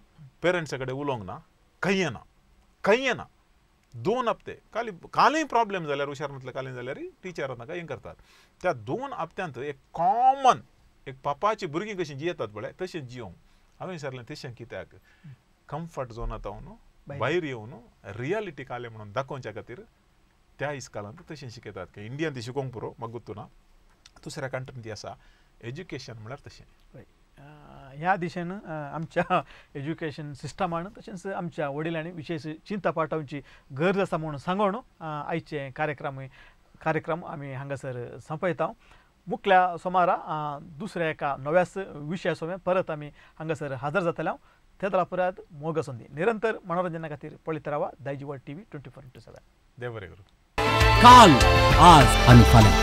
पेरंट्सा कडेन उलोवंक ना, खंय येना, खंय येना. 2 हप्ते काली कालय प्रॉब्लेम जाल्यार हुशार म्हटल्यार कालय जाल्यार टिचर तांकां हें करतात. त्या 2 हप्त्यांत एक कॉमन एक पापाची भुरगीं कशीं जियेतात पळय तशें जियोंक. हांवें विचारलें तशें कित्याक? कम्फर्ट झोनांत हांव भायर येवन रियालिटी काले म्हणून दाखोवच्या खातीर त्या इस्कालांत तशें शिकयतात. की इंडियान ती शिकोवंक पुरो म्हाका गुत्तू ना, दुसऱ्या कंट्रीन ती आसा. एज्युकेशन म्हळ्यार तशें. ह्या दिशेन आमच्या एज्युकेशन सिस्टमान तशेंच आमच्या वडिलांनी विशेश चिंता पाठोवची गरज आसा म्हणून सांगून आयचे कार्यक्रम आमी हांगासर सोंपयता. मुखल्या सोमारा दुसऱ्या एका नव्याच विशया सोमे परत आमी हांगासर हाजर जातले. ते परत मोग संदी निरंतर मनोरंजना खातीर पळयत रावा दायजिवाड TV 24x7. देव बरें करूं. काल, आज आनी फाल्यां.